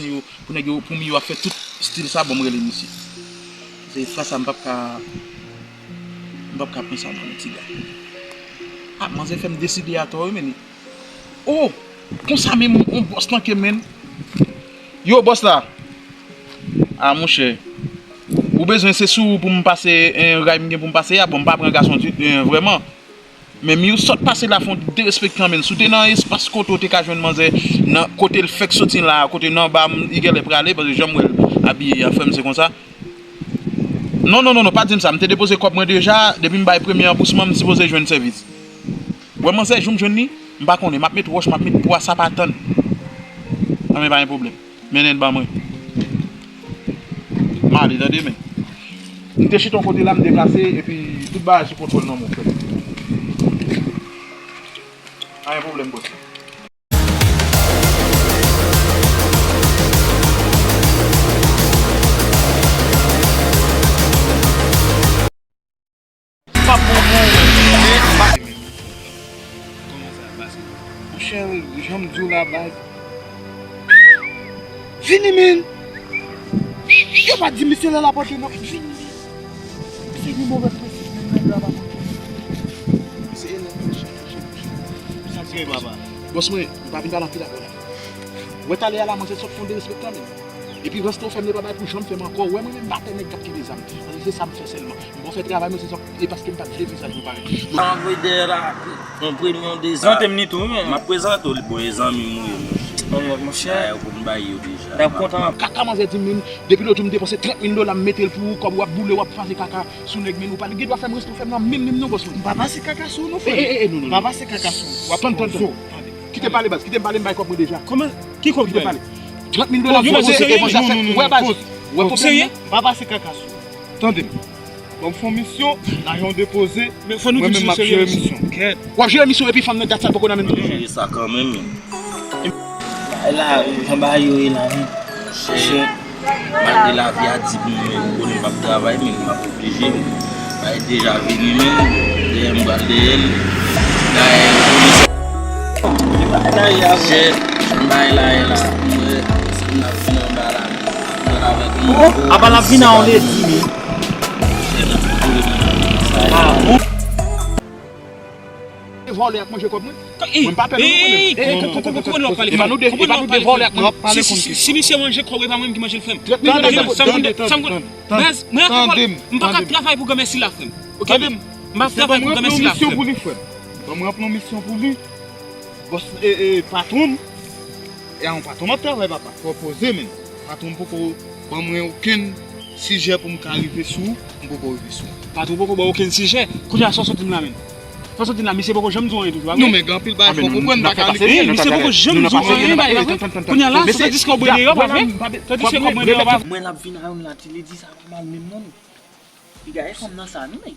Yo, pou nèg yo, pou m yo ap fè tout stil sa, bon, m rele misye. Se fwa sa m p ap ka, m p ap ka pran sa non, ti gars. Ah, manzè fè m deside atò, wi, men. Oh, konsa menm, on bòs lan ke, men. Yo, bòs la. Ah, monchè. Ou bezwen se sou ou pou m pase, en, ray m gen pou m pase a, bon, m pa pran gason di, en, vrèman. Men Miu sot pase la fè yon derespektan, men si w te nan espas kote w te ka jwenn manzè, nan kote l fèk soti la, kote nan ba m, li genlè prale, paske jan m wè l abiye a, frè m, se konsa. Non, non, non, non, pa di m sa, m te depoze kòb mwen deja, depi m bay premye ranbousman, m sipoze jwenn sèvis. Wè manzè, jou m jwenn li, m pa konnen, m ap met wòch, m ap met pwa, sa pa tann. Anben, pa gen pwoblèm. Mennen l ban mwen. M ale, tande, men. M te chita yon kote la, m deplase, epi tout bagay sou kontwòl nan men w, frè. Pa gen pwoblèm, bòs. Pa bon pou ou menm. Kòman sa, Baskèt? Monchè, jan m di w la, baz. Vini, men. Yo pa di misye lè l ap antre nan. Vini, men. Misye gen move prensip, men nèg la pa konn. Misye elèv, monchè, monchè, monchè. Sa k gen, papa? Bòs mwen, m pa vin pale anpil avè w la. Wè talè a la, manzè sot fè yon derespektan, men. Epi ranse w fè m, li pa bay pou janm fè m ankò. Ou wè mwen menm m pa pè nèg k ap kenbe zam. Paske se sa m fè sèlman. M bon fè travay mwen, se sa, e paske m pa t vle fè sa, nou pa renmen. Anvoye dèyè la, yon premye, yon dezyèm. Prezante m li tou, wi, men. M ap prezante w li, bon, e zanmi m ou ye, monchè. Bon, monchè. Dayè, ou konn bay yo deja. M ap kontan. Kaka manzè di m menm, depi lòt jou m depanse trant mil dola, m mete l pou ou, kòb w ap boule, w ap pase kaka sou nèg, men ou pa gen dwa fè m respè w fè m nan menm, menm non, bòs mwen. M pa pase kaka sou ou, non, frè. E, e, e, non, non, non. M pa pase kaka sou ou. W ap pran tan, tan. Tann, tann. Kite m pale, baz, kite m pale, m bay kòb mwen deja. Kòman? Ki kòb? Kite m pale. Trant mil dola pou ou, se konsa fè. Wè, baz. Wè pwoblèm nan? M pa pase kaka sou ou. Tande m. Ban m fè yon misyon, lajan w depoze, mwen menm m ap jere misyon. W ap jere misyon epi fanm nan dat sa l poko nan men m. Jere sa kanmenm. Bay la, jan bagay yo ye la, men. Monchè, malgre lavi a di pou mwen, ou konnen m ap travay, men m ap oblije. Bay deja vini, men dèyè m pral dèyè l. Dayè, monchè, bay la ye la, mwen, m ap vin anba la, mwen avèk yon. Apa l ap vin a yon ledi, men. Ah, bon. Vòlè ap manje kòb mwen. Mwen pa pè nou, nou konnen. E pa nou de, e pa nou de vòlè ap manje. Si, si, si, si misye manje kòb, e pa mwen ki manje l, frè m. Tande, tande, tande, tande, tande. Baz, mwen ak vòlè, m pa ka travay pou granmèsi la, frè m. Oke? M ap travay pou granmèsi la, frè m. Ban mwen yon misyon pou li, frè m. Ban mwen yon misyon pou li. Bòs, e, e, patwon m. E a yon patwon m ap travay, papa. Fò w poze, men. Patwon m poko ban mwen okenn sijè pou m ka rive sou ou, m poko rive sou ou. Patwon poko ba w okenn sijè. Kounye a, sa w sot di m la, men? Sa w sot di m la, misye poko janm di w anyen toujou, pa vre? Non, men gen anpil bagay fò w konprann, m pa ka ale. Wi, misye poko janm di w anyen, pa vre? Kounye a la, sa diske w bwè deyò, pa vre? Sa diske w bwè deyò, pa vre? Mwen l ap vin a youn la, ti li di sa pa mal menm non. Piga e fanm nan sa, non, nèg.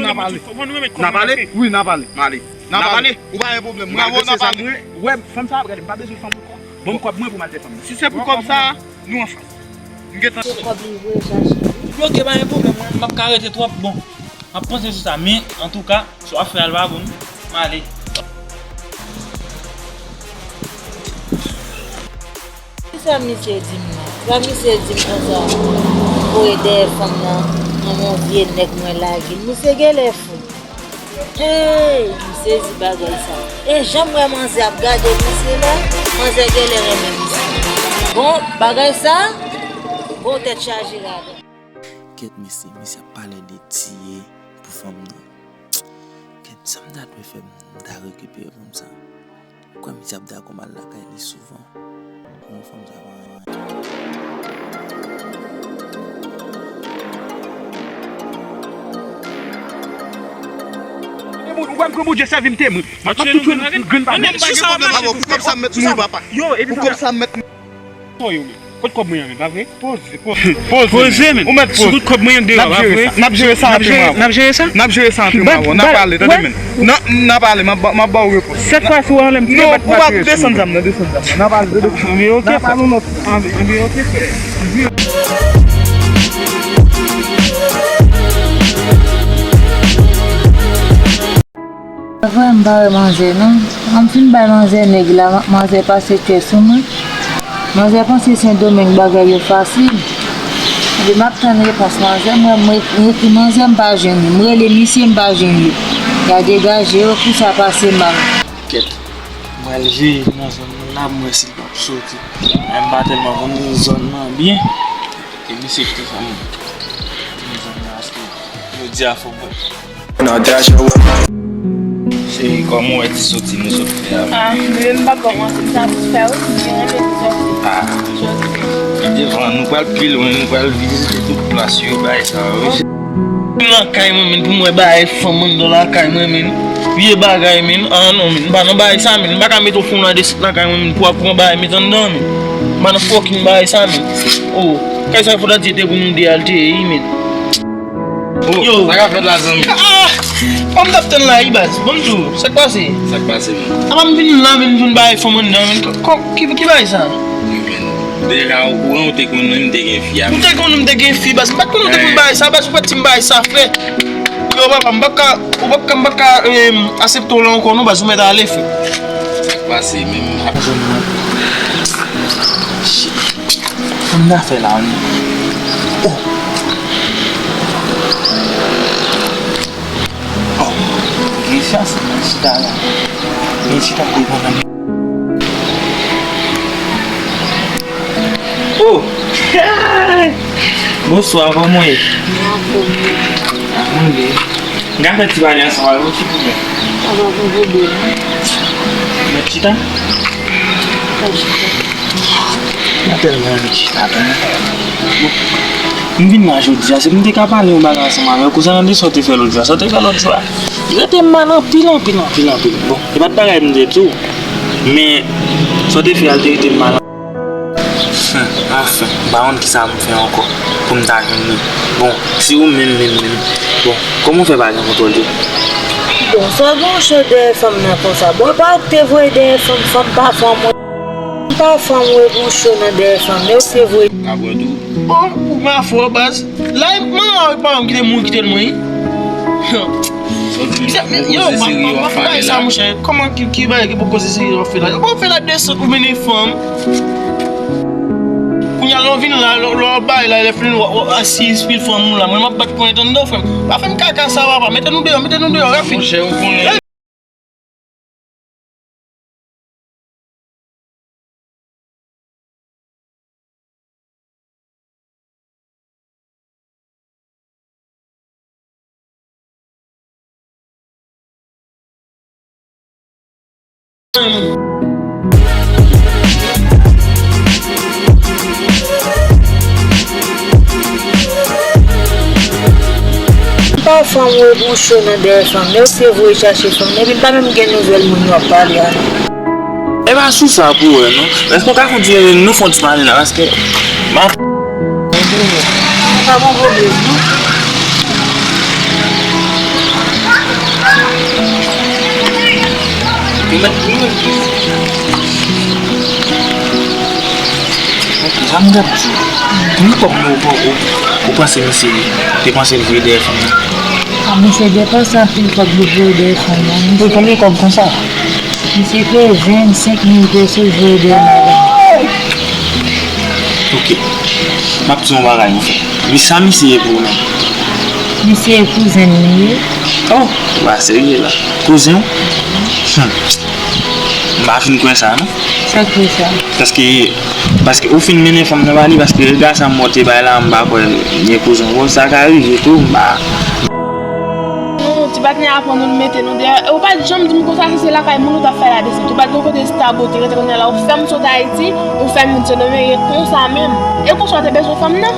n a pale. N a pale? Wi, n a pale. M ale. N a pale. Ou pa gen pwoblèm. Mwen avè w n a pale. Wè, fanm sa ap gade, m pa bezwen fanm ankò. Ban m kòb mwen pou m al fè fanm nan. Si se pou kòb sa, nou ansanm. M gentan. Se kòb li voye chache. Li bloke, pa gen pwoblèm, mwen, m ap ka rete twòp. Bon, m ap panse sou sa, men, antouka, sa w ap fè a l pa bon, m ale. Kisa misye di m nan? Sa misye di m konsa, voye dèyè fanm nan, nan yon vye nèg mwen lage l. Misye genlè fou. Hey, m sezi bagay sa. E jan m wè manzè ap gade misye la, manzè genlè renmen misye. Bon, bagay sa, bon tèt chaje ladan. Kèt mesye, mesye ap pale de tiye pou fanm nan. Kèt, sa m ta dwe fè, m ta rekipere fanm sa. Ou kwè misye ap dakò m al lakay li souvan? Bon, fanm sa pa anyen. Ou pa m pran Bondye sèvi m temwen. M ap tout jwenn grenn pa. Mwen menm pa gen pwoblèm avè w. Pou kòb sa m mèt mouri, papa. Yo, epi pou kòb sa m mèt mouri. Kot kòb mwen an, men, pa vre? Poze, poze, poze, men. Ou mèt poze. Sou kout kòb mwen an deyò, pa vre? N ap jere sa, n ap jere sa antre m avè w. N ap jere sa antre m avè w. N ap pale, tande, men. N ap pale, m ap ba w repons. Sèt fwa si w anlè m, ti bat, bat. Non, ou pa desann zam nan, desann zam nan. N ap pale, desann. Anben, oke, frè. Anben, oke, frè. Vrè, m pa wè manzè non. An m fin bay manzè nèg la, manzè pase tchè sou mwen. Manzè panse Sendomeng bagay yo fasil. Epi m ap tann repons manzè, m wè m ekri manzè m pa jwenn li. M rele misye m pa jwenn li. Y a degaje yo, kou sa pase mal. Kèt, m pral veye nan zòn nan la, m wè si l p ap soti. Men m pa tèlman konn zòn nan byen. E misye kite fè m nan zòn nan, paske jodi a fò mwen. Cheri, kòman w wè ti soti nou sot fè a? Ah, men m pa kòmanse sa pou fè wi, m byen renmen ti soti. Ah, devan nou pral pi lwen, nou pral vizite tout plas yo, bay sa wi. Lakay mwen menm, pou m wè bagay fanm anndan lakay mwen menm. Vye bagay menm, ah non menm, m pa nan bagay sa menm, m pa ka mete w fon nan desann lakay mwen menm, pou w ap pran bagay met anndan menm. M pa nan fucking bagay sa menm. Oh, kay sa fòt a di te pou nou de al te ye menm. Yo. Sa k ap fèt la, zanmi? Ah! Kòm m t ap tann la, wi, baz. Bon, m di w, sa k pase? Sa k pase, menm? Apa m vin la, vin jwenn bagay fanm anndan, menm. Kò, ki, ki bagay sa? Wi, menm. Deja, ou kouran, ou te konnen m te gen fi a. Ou te konnen m te gen fi, baz. M pa t konnen ou te konn bagay sa, baz. Ou pa t di m bagay sa, frè. Yo, papa, m pa ka, ou pa ka, m pa ka, em, aksepte w la ankò, non, baz. Ou mèt ale, frè. Sa k pase, menm? Ap jwenn mwen. Shit. Konn afè la menm. Oh. Oh. Gen chans mwen chita la. Mwen chita devan nan. Oh. Bonswa, kòman w ye? Mwen anfòm wi. Ah, mwen byen. M ka fè ti pale ansanm avè w, silvouplè? Pa gen pwoblèm. Mèt chita? Mèt chita. M tèlman anvi chita, tande. Bon, m vin la jodi a, si m te ka pale yon bagay ansanm avè w, kouzan, tande sa w te fè lòt jou a, sa w te fè lòt jou a. Li trete m mal anpil, anpil, anpil, anpil. Bon, e pa t bagay m te di w, men sa w te fè a, li te trete m mal. Anfen, anfen, m pa konn kisa m fè ankò pou m ta jwenn li. Bon, si ou menm, menm, menm, bon, kòman w fè pa gen kontwòl de ou? Bon, sa w gen yon cho dèyè fanm nan konsa? Bon, e pa ou ki te voye dèyè fanm, fanm pa fanm, wi. M pa fanm, wi, pou cho nan dèyè fanm, men ou te voye. Apre tou. Bon, ou ma fò, baz. La, e manman avèk papa m ki te mouri kite l mwen, wi. Yo, m ap, m ap bay sa, monchè. Kòman ki, ki bagay ki pou koze serye w ap fè la? Yo, w ap fè la desant pou mennen fanm. Kounye a, lè w vin la, lè w, lè w bay la, lè fini, w, w, asiz, pil fanm ou la. Mwen, m ap bat ponyèt anndan, frè m. Pa fè m kaka sa, papa. Mete nou deyò, mete nou deyò, rapid. Monchè, ou konnen. M pa fanm wi pou cho nan dèyè fanm, men ou te voye chache fanm nan, epi m pa menm gen nouvèl moun yo ap pale a non. E pa sou sa pou wè non. Èske w ka kontinye nou fè yon ti pale la, paske m ap. Pa gen pwoblèm non. Ou mèt, ou mèt. Ok, sa m t ap di w. Konbyen kòb nou, ou, ou, ou panse misye depanse l voye dèyè fanm nan? A, misye depanse anpil kòb li voye dèyè fanm nan. Wi, konbyen kòb konsa? Misye fè vennsenk mil peso voye dèyè madanm. Ok. M ap di w yon bagay, mon frè. Mi, sa misye ye pou ou menm? Misye kouzen m li ye. Oh, ou pa serye la. Kouzen w? Hmm. M pa fin kwè sa, non. Sa k fè sa? Paske, paske ou fin mennen fanm nan ba li, paske rega sa m wè w te bay la, m pa kwè gen kouzen w. Bon, sa ka rive tou, m pa. Non, ti patnè a pran nou, l mete nou deyò. E ou pa t janm di m konsa si se lakay moun ou t ap fè la desant. Ou pa t gen kote sabote, rete kounye a la, ou fè m sot Ayiti, ou fè m vin Sendomeng, e konsa menm. E konsa w te bezwen fanm nan?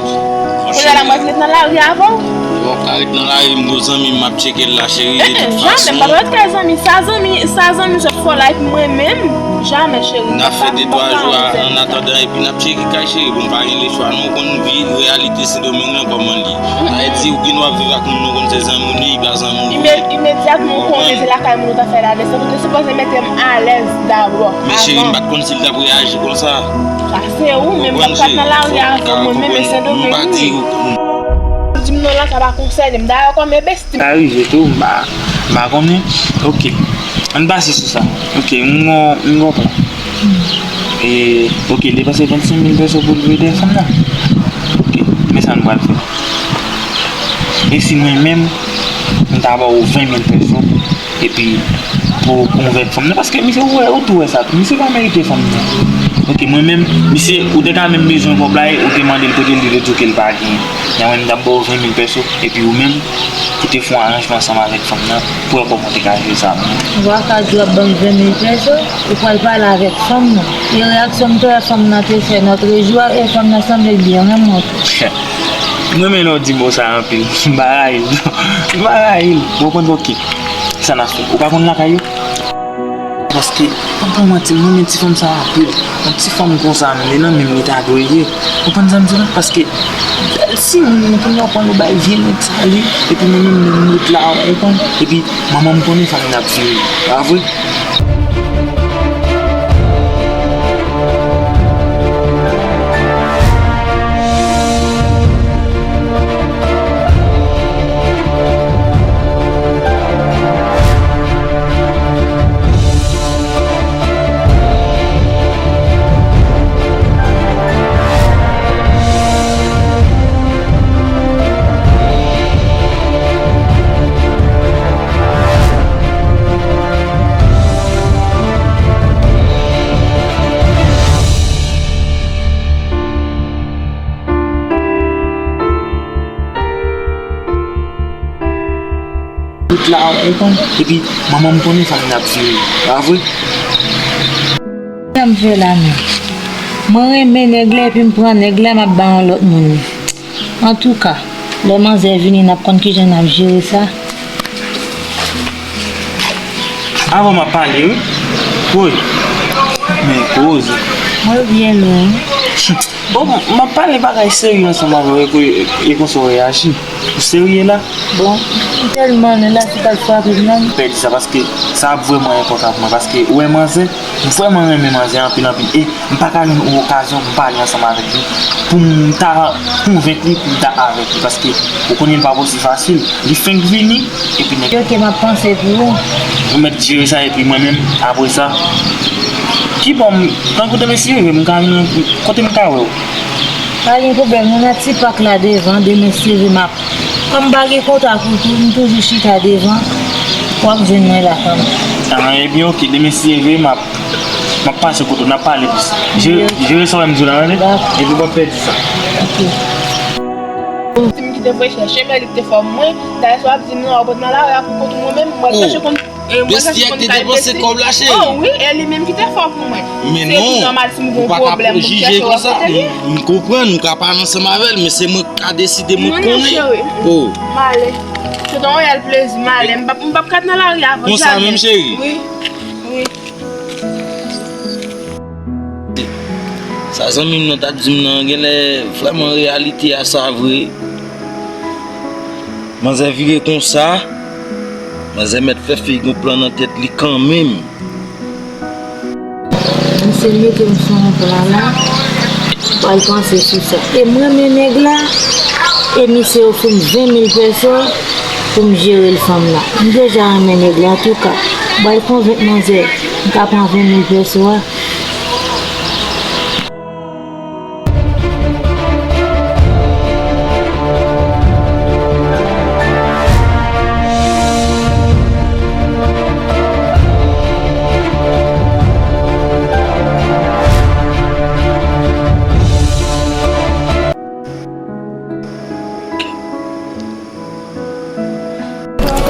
Kounye a la, m ret nan lari avè w. Bon, Aret nan lari, m gon zanmi m, m ap tcheke l la, cheri, de tout fason. Jamè, m pa pral kay zanmi. Sa zanmi, sa zanmi sot fè w la, epi mwen menm, jamè, cheri. N a fè de twa jou a, an atandan, epi n ap tcheke kay, cheri. Bon, m pa gen lechwa, non, ou konn vi reyalite Sendomeng lan kòman l ye. Sa vle di, ou gen dwa viv ak moun, ou konn se zanmi w li, li pa zanmi w vre. Imedyatman ou konnen se lakay moun ou ta fè la desann, ou te sipoze mete m alèz dabò. Men cheri, m pa t konn si l t ap reyaji konsa. Sa se ou, men m t ap nan lari avè w, mwen menm, e Sendomeng wi. Di m non, la sa pa konsène m. Dayè, kòm e besti m. Sa rive tou, m pa, m pa konnen. Ok. Ann pase sou sa. Ok, m gon, m gon plan. E, ok, l depanse vennsenk mil peso pou l veye fanm nan. Ok, men sa nou pral fè. E si mwen menm, m ta ba w ven mil peso, epi pou konvenk fanm nan, paske misye, ou wè, ou tou wè sa tou, misye pa merite fanm nan. Ok, mwen menm, misye, ou te ka menm bezwen kòb la, e ou te mande l kote l, li te di w ke l pa genyen. Nan mwen, m t ap ba w ven mil peso, epi ou menm, pou te fè yon aranjman ansanm avèk fanm nan, pou wè kòman w te ka jere sa menm. Ou pa ka di w ap ban m ven mil peso, ou pral pale avèk fanm nan. E reyaksyon m te wè fanm nan te fè nòt rejou a, e fanm nan sanble l byen renmen w tou. M renmen lè w di mo sa anpil. M pa rayi l. M pa rayi l. Ou konprann, ok. Sa n ap fè? Ou pa konn lakay yo? Paske, pa pran manti, m renmen ti fanm sa anpil. Yon ti fanm konsa, men nan men m li ta dwe ye. Ou konprann sa m di la? Paske, bèl si moun, moun kounye a pran yo bay vye nèg sa li, epi mwen menm, mwen m ret la, ou konprann? Epi, manman m konnen fanmi n ap vini. Pa vre? Tout la, ou konn, epi manman m konnen fanm nan ap vini, pa vre? Sa m fè la menm? Mwen renmen nèg la, epi m pran nèg la, m ap ba yon lòt moun li. Antouka, lè manzè vini, n ap konn kijan n ap jere sa. Avan m ap pale, wi. Woy. Men koze. Mwen byen lwen. Bon, m ap pale bagay serye ansanm avè w, e, e konsa w reyaji. Ou serye la? Bon, m tèlman lwen la, si w t al frape m nan. Pèdi sa, paske sa ap vrèman enpòtan pou mwen, paske ou wè manzè, m vrèman renmen manzè anpil, anpil. E m pa ka jwenn yon okazyon pou m pale ansanm avèk li, pou m ta konvenk li, pou m ta avèk li, paske ou konnen l pa osi fasil. Li fenk vini, epi nèg. Ok, m ap panse pou ou. Ou mèt jere sa, epi mwen menm, apre sa, kibò m, tankou demen si Dye vle, m ka vin, kote m ka wè w? Pa gen pwoblèm, nou nan ti pak la devan, demen si Dye vle, m ap Kòm m pa gen kontak ou tou, m toujou chita devan, w ap jwenn mwen la kanmenm. Ah, ebyen, ok, demen si Dye vle, m ap, m ap pase kote w, n ap pale plis. Jere, jere sa w wè m di w la, tande? Dakò. Epi w p ap pèdi sa. Ok. Si m ki te voye chèche, men li ki te fè mwen, dayè sa w ap di m nan, w ap nan lari a pou kont ou mwen menm, mwen chèche konn E mwen sa ki konn kay besti. Oh wi, e li menm ki te fè pou mwen. Men non, ou pa ka jije konsa. M, m konprann, ou ka pale ansanm avè l, men se mwen k ka deside, mwen konnen. Oh. M ale. Se te yon reyèl plezi, m ale. M p ap, m p ap kat nan lari avan. Konsa menm, cheri? Wi. Wi. Sa zanmi m nan t ap di m nan, genlè vrèman reyalite a sa vre. Manzè vire konsa, manzè mèt fè fi gon plan nan tèt li kanmenm. Misye mete m sou yon plan la, m pral panse sou sa. E m renmen nèg la, e misye ofri m ven mil pèso pou m jere l fanm nan. M deja renmen nèg la, antouka, m pral konvenk manzè, m ka pran ven mil pèso a.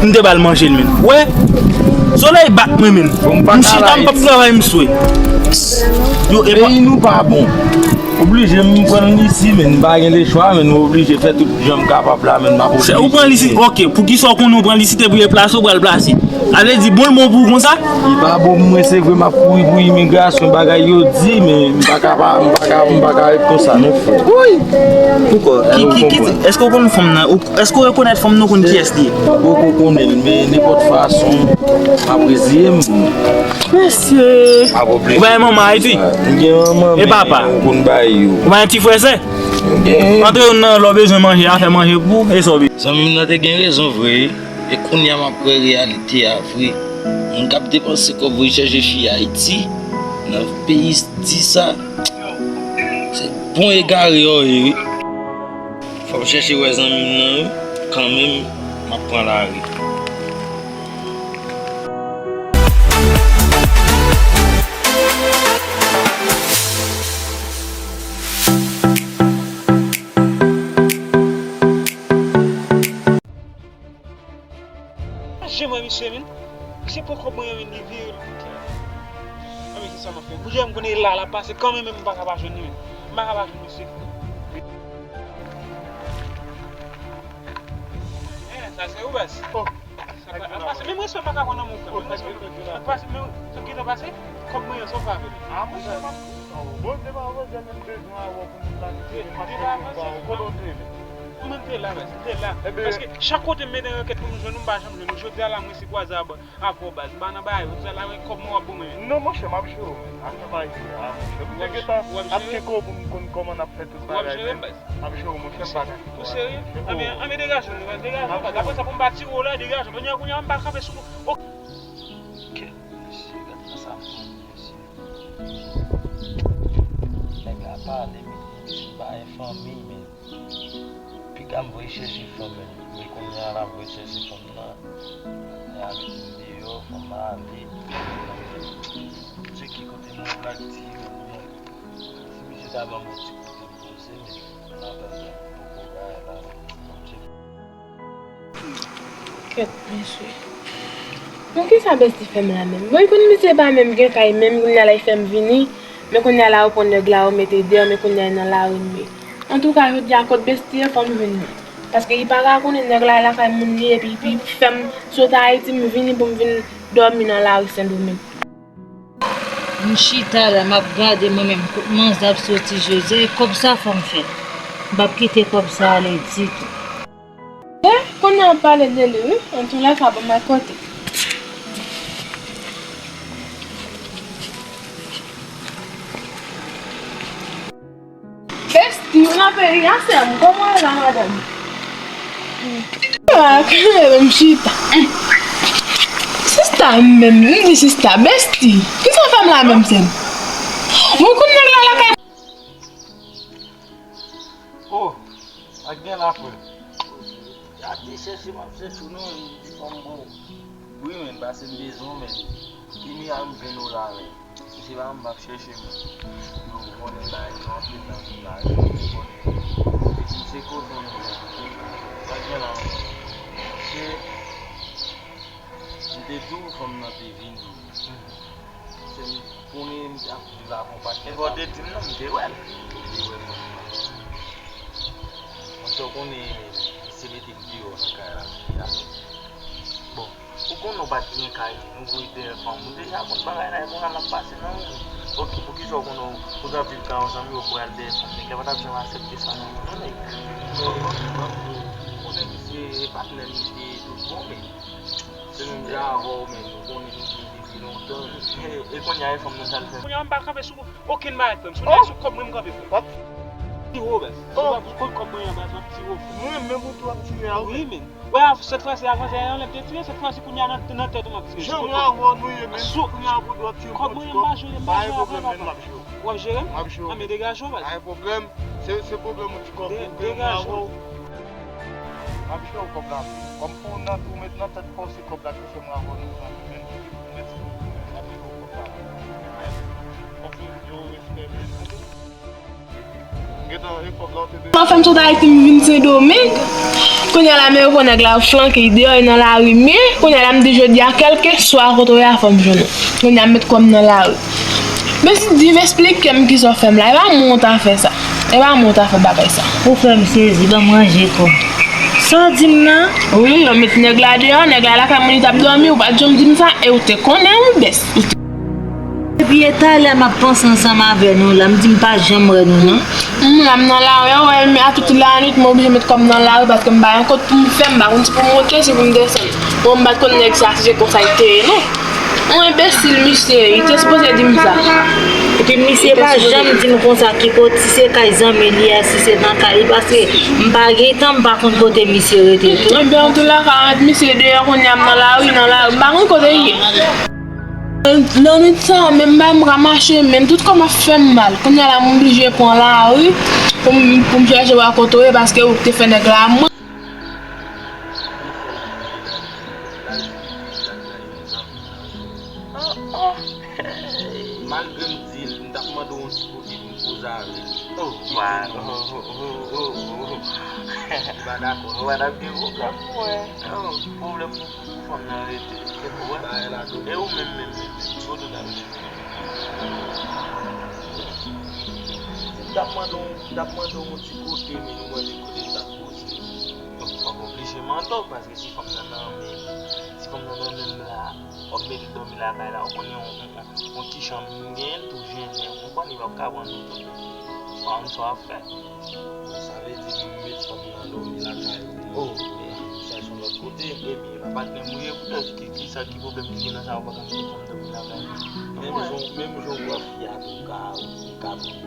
M te ba l manje l menm. Wè? Solèy bat mwen menm. M chita, m p ap travay, m swe. Yo, e pa Peyi nou pa bon. Oblije m pran l isi, men m pa gen lechwa, men m oblije fè tout jan m kapab la, men m ap Se, ou pran li si, oblije. Ok, poukisa w konnen w pran li si te pou deplase, ou pral plase? A vle di, bon l bon pou ou konsa? Li pa bon pou mwen, se vre, m ap kouri pou imigrasyon, bagay yo di, men m pa ka pa, m pa ka, m pa ka ret konsa, non, frè. Woy! Poukò? Ki, ki, ki, èske w konn fanm nan? Ou, èske w rekonèt fanm nan, ou konn kiyès li ye? M poko konnen l, men nenpòt fason, m ap reziye m. Mesye! Pa pwoblèm. Ou pa gen manman Ayiti? M gen manman, E men papa? Ou konn bay yo. Ou pa gen ti frè sè? M gen. Antre youn nan lè w bezwen manje, a fè manje pou ou, e sa w bezwen. Zanmi m nan te gen rezon vre, e kounye a m ap wè reyalite a vre. Moun k ap depanse kòb voye chèche fi Ayiti, nan peyi di sa, se bon egare yo ye, wi. Fò m chèche wè zanmi m nan, wi, kanmenm, m ap pran lari. Jan mwen misye, men. Misye pran kòb mwen an, men li vire l. Anben, kisa m ap fè? Kounye a m konnen la, l ap pase kanmenm, men m pa ka pa jwenn li, men. M pa ka pa jwenn misye. Eh, sa se ou, baz. Oh. Sa pa, ap pase, men mwen sèl pa ka pran nan men w, frè. Men mwen sèl ap pase, men sa ki ta pase, kòb mwen an, sa w fè avè l? Ah, mwen sèl m ap. Oh, bon, se pa vre, se menm bezwen avè w pou m ta di, se pa kote w te ye. Mwen te la, baz, m te la. Paske chak kote m mete rekèt pou m jwenn ou, m pa janm jwenn ou. Jodi a la, mwen se kwaze a, baz. Avè w, baz. M pa nan bagay, ou sa la, men kòb mwen w ap ban mwen. Non, monchè, m ap jere w, men. Afè pa jere a, monchè. M te gentan ap tcheke w pou m konn kòman n ap fè tout bagay, men. W ap jere m, baz. M ap jere w, monchè, m pa ka. Ou serye? Anben, anben, degaje w, baz, degaje w, baz. Apre sa, pou m pa tire w la, degaje w. Kounye a, kounye a, m pa kanpe sou ou. Ok. Kèt, mesye, gad nan sa m pran, mesye. Nèg la pale, men li di m pa gen fanmi, men. Piga m voye chèche fanm, men, men kounye a la m voye chèche fanm nan. Nèg la mete m deyò, fanm nan ale. Tcheke kote mwen plak ti, men, si misye ta ban m yon ti kote m poze, men, nan tanzan, poko bagay la, m tcheke. Kèt, mesye. Bon, kisa Bestie fè m la menm? Bon, ekonomizye pa menm gen kay menm, kounye a la li fè m vini, men kounye a la yo pran nèg la yo mete deyò, men kounye a li nan lari m ye. Antouka, jodi a kot Bestie ye, fò m jwenn li. Paske li pa ka konnen nèg la lakay moun li ye, epi li fè m sot Ayiti, m vini pou m vin dòmi nan lari Sendomeng. M chita la, m ap gade mwen menm kot manzè ap soti jodi a, e kòb sa fò m fè l. M p ap kite kòb sa ale ditou. E, kounye a w ap pale de li, wi. Antoulèka, bon, m al kote. Bestie, ou nan peyi a, sè m? Kòman w ye la, madanm? Ah, kanmenm, chita. Sista m menm, m di sista, Bestie. Kisa w fè m la menm, sè m? Mwen konn nèg la lakay. Oh, ak gen la, frè. Gade chèche m ap chèche w non, li di fò m bon. Wi, men, pase m bezwen w, men. Kounye a m jwenn ou la, men. Si se pa m, m p ap chèche moun. Non, ou konnen bagay yo anpil nan vil la, wi, ou konnen. Epi se koze m vle di. Sa k gen la, se, m te di w fanm nan te vini. Se m konnen m t ap viv avè yon patnè. Epi w te di m non, m te wè l. Ou te wè fanm nan. Monchè, w konnen, misye mete m deyò nan kay la, fi a. Bon, ou konnen w pa t gen kay, nou voye dèyè fanm ou. Deja konn bagay la, e konn sa l ap pase nan men ou. Ok, poukisa w konnen w, ou t ap viv kay yon zanmi w pou al dèyè fanm nèg la, pa t ap janm aksepte sa nan men w non, nèg. Ou konnen misye e patnè m li te ye tout bon, men se menm jan avè w, men nou konnen nou gen depi lontan. E, e kounye a, e fanm nan sa l fè? Kounye a, m pa kanpe sou okenn bagay, frè m. Si w nan sou kòb mwen, m kanpe, frè m. Ti wo, baz. Si w pa pot kòb mwen an, baz, m ap tire w, frè m. Mwen menm ou tou ap tire a, wi. Wi, men. Wè, sèt fwa se avan, se anlè m te tire, sèt fwa se kounye a nan, nan tèt ou m ap tire. Jan mwen avè w nou ye, menm si kounye a pou dwat tire kòb mwen an, m pa jere, m pa jere avè w, papa. W ap jere m? M ap jere w. Anben, degaje w, baz. Pa gen pwoblèm. Se, se pwoblèm ou ti kòb ou, men mwen avè w. M ap jere w kòb la. Kòm pou w nan, ou met nan tèt pa w se kòb la ki fè m avè w nou zanmi, men. Mèsi bokou, men. M ap jere w kòb la. Fòk yo di w respè, men. M gentan, e kòb la w te de. Mwen fè m sot Ayiti, m vin Sendomeng. Kounye a la, men yo pran nèg la, yo flanke l deyò, e nan lari m ye. Kounye a la, m di jodi a, kèlkeswa kote w ye a, fò m jwenn ou. Kounye a, m met kò m nan lari. Besi, di m, eksplike m kisa w fè m la. E pa mwen w ta fè sa. E pa mwen w ta fè bagay sa. Ou fè m sezi, ban m ranje kò m. Sa w di m nan? Wi, yo met nèg la deyò, nèg la lakay mwen li t ap dòmi, ou pa t janm di m sa, e ou te konnen wi, Bes. Ou te Epi e talè m ap panse ansanm avè nou la, m di m pa janm wè nou non. M la, m nan lari a, wè, men a tout lannuit, mwen oblije met kò m nan lari paske m pa gen kot pou m fè, m pa konn si pou m monte, si pou m desann. Mwen, m pa t konn nèg sa, se konsa l te ye, non. Yon enbesil, misye, li te sipoze di m sa. Epi misye pa janm di m konsa ki kote, si se kay zanmi li a, si se nan kay li, paske m pa gen tan, m pa konn kote misye rete tou. Ebyen, antoulaka, ant misye deyò kounye a, m nan lari, nan lari, m pa konn kote l ye. Nan nwit sa a, menm bagay, m ka mache, men tout kò m ap fè m mal. Kounye a la, m oblije pran lari pou m, pou m chèche wè kote w ye, paske ou te fè nèg la mwen. Malgre m di l, m t ap mande w yon ti kote pou m poze avè l. Oh, wa, oh, oh, oh, oh, oh. Li pa dakò, non. Ou pa t ap gen pwoblèm, mwen. Oh, pwoblèm pou, pou, pou fanm nan rete. E pou wè. Bagay la tou. E ou menm, menm, menm, menm, kote w t ap rete? M t ap mande w, m t ap mande w yon ti kote, men ou mande kote m t ap poze. Donk, fòk oblije mande w, paske si fanm nan nan men m, si fanm nan nan men m la, w ap mete l dòmi lakay la, ou konnen yon, yon, yon, yon ti chanm m genyen l tou jennen, ou konprann, li p ap ka pran nou tout. Ou pa konn sa w ap fè. Sa vle di m met fanm nan dòmi lakay ou. Oh, men sa se yon lòt kote. Ebyen, patnè m ou ye, poutèt ki, ki sa, ki pwoblèm ki gen nan sa, ou pa ka mete fanm dòmi lakay ou? Menm jan, menm jan ou pran fi a tou, ou ka, ou ka pran l tou.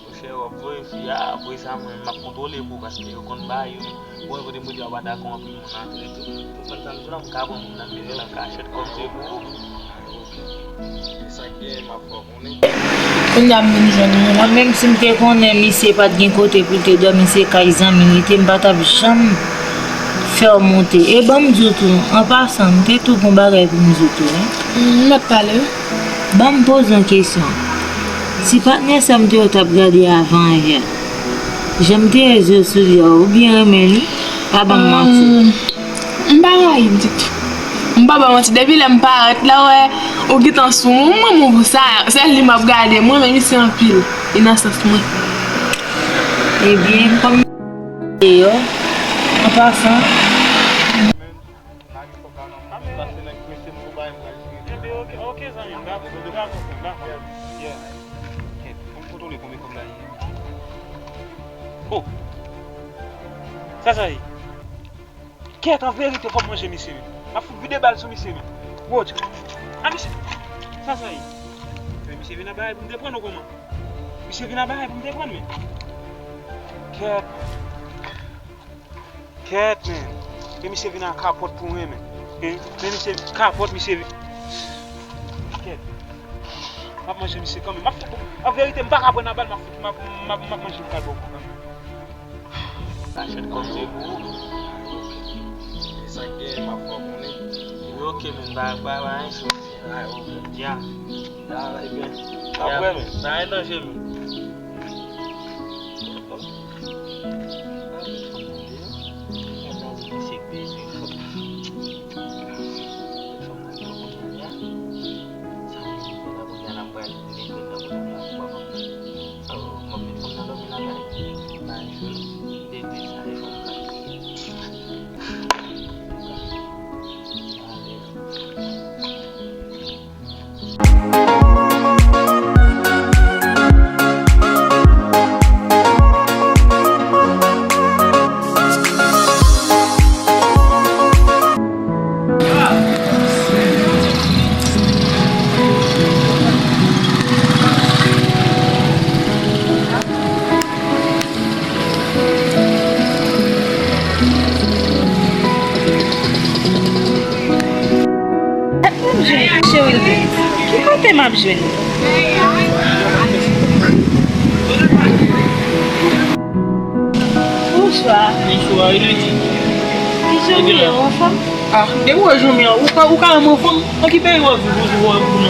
Monchè, w ap voye fi a, apre sa, mwen, m ap kontwole pou ou, paske yo konn bagay yo. Bon, kote m rete a, pa dakò anpil moun antre tou. Ou konprann sa m di w la, m ka pran moun nan mete nan kachèt kòm se pou ou. Sa k gen, m ap fè w konnen. Kounye a m vin jwenn nou la. Mwen menm si m te konnen misye pa t gen kote pou l te dòmi, se kay zanmi l li te, m pa t ap janm fè w monte. E ban m di w tou, an pasan, m te tou gon bagay pou m di w tou, wi. M mèt pale, wi. Ban m poze yon kesyon. Si patnè sa m te wè w t ap gade avan yè, jan m te wè zye w sou li a, ou byen renmen li? Pa ban m manti. Ahn, m pa rayi l ditou. M pa ba w manti, depi lè m parèt la, w wè, ou gentan sou mwen, mwen, mwen, sa, sèl li m ap gade, mwen renmen misye anpil, inosans mwen. Ebyen, kòm deyò, an pasan. Pase nèg prese m pou bay m pral jere. Ebyen, oke, oke, zanmi m, dakò, dakò, dakò. Yeah. Kèt, fò m kontwole konbyen kòb la ye. Oh! Sa sa ye? Kèt, an verite, fò m manje misye menm. M ap fout vide bal sou misye menm. Wodj. A, misye. Sa sa ye? Men misye vin ap bay pou m te pran w kòman? Misye vin ap bay pou m te pran w, men. Kèt. Kèt, men. E misye vin ak kapòt pou mwen, men. Hein? Men misye kapòt, misye vin. Kèt. M ap manje misye kanmenm. M ap fout, an verite, m pa ka pran nan bal, m ap fout, m ap, m ap, m ap manje m pral bò kou kanmenm. Kachèt kòm se pou ou. E sa k gen, m ap fè w konnen. Wi, oke, men, ba, ba, ba, anyen cho. Ay, oke. Ya. Ya, ebyen. Apre, men. Ba, anyen danje, men. Èske m jwenn Chewil Gates? Ki kote m ap jwenn li? Bonswa. Bonswa, e Lidi? Kijan w ye, w anfòm? Ah, depi w wè jan m ye a, ou ka, ou ka wè m anfòm? Nan ki peyi w ap viv, ou, ou, ou anfòm?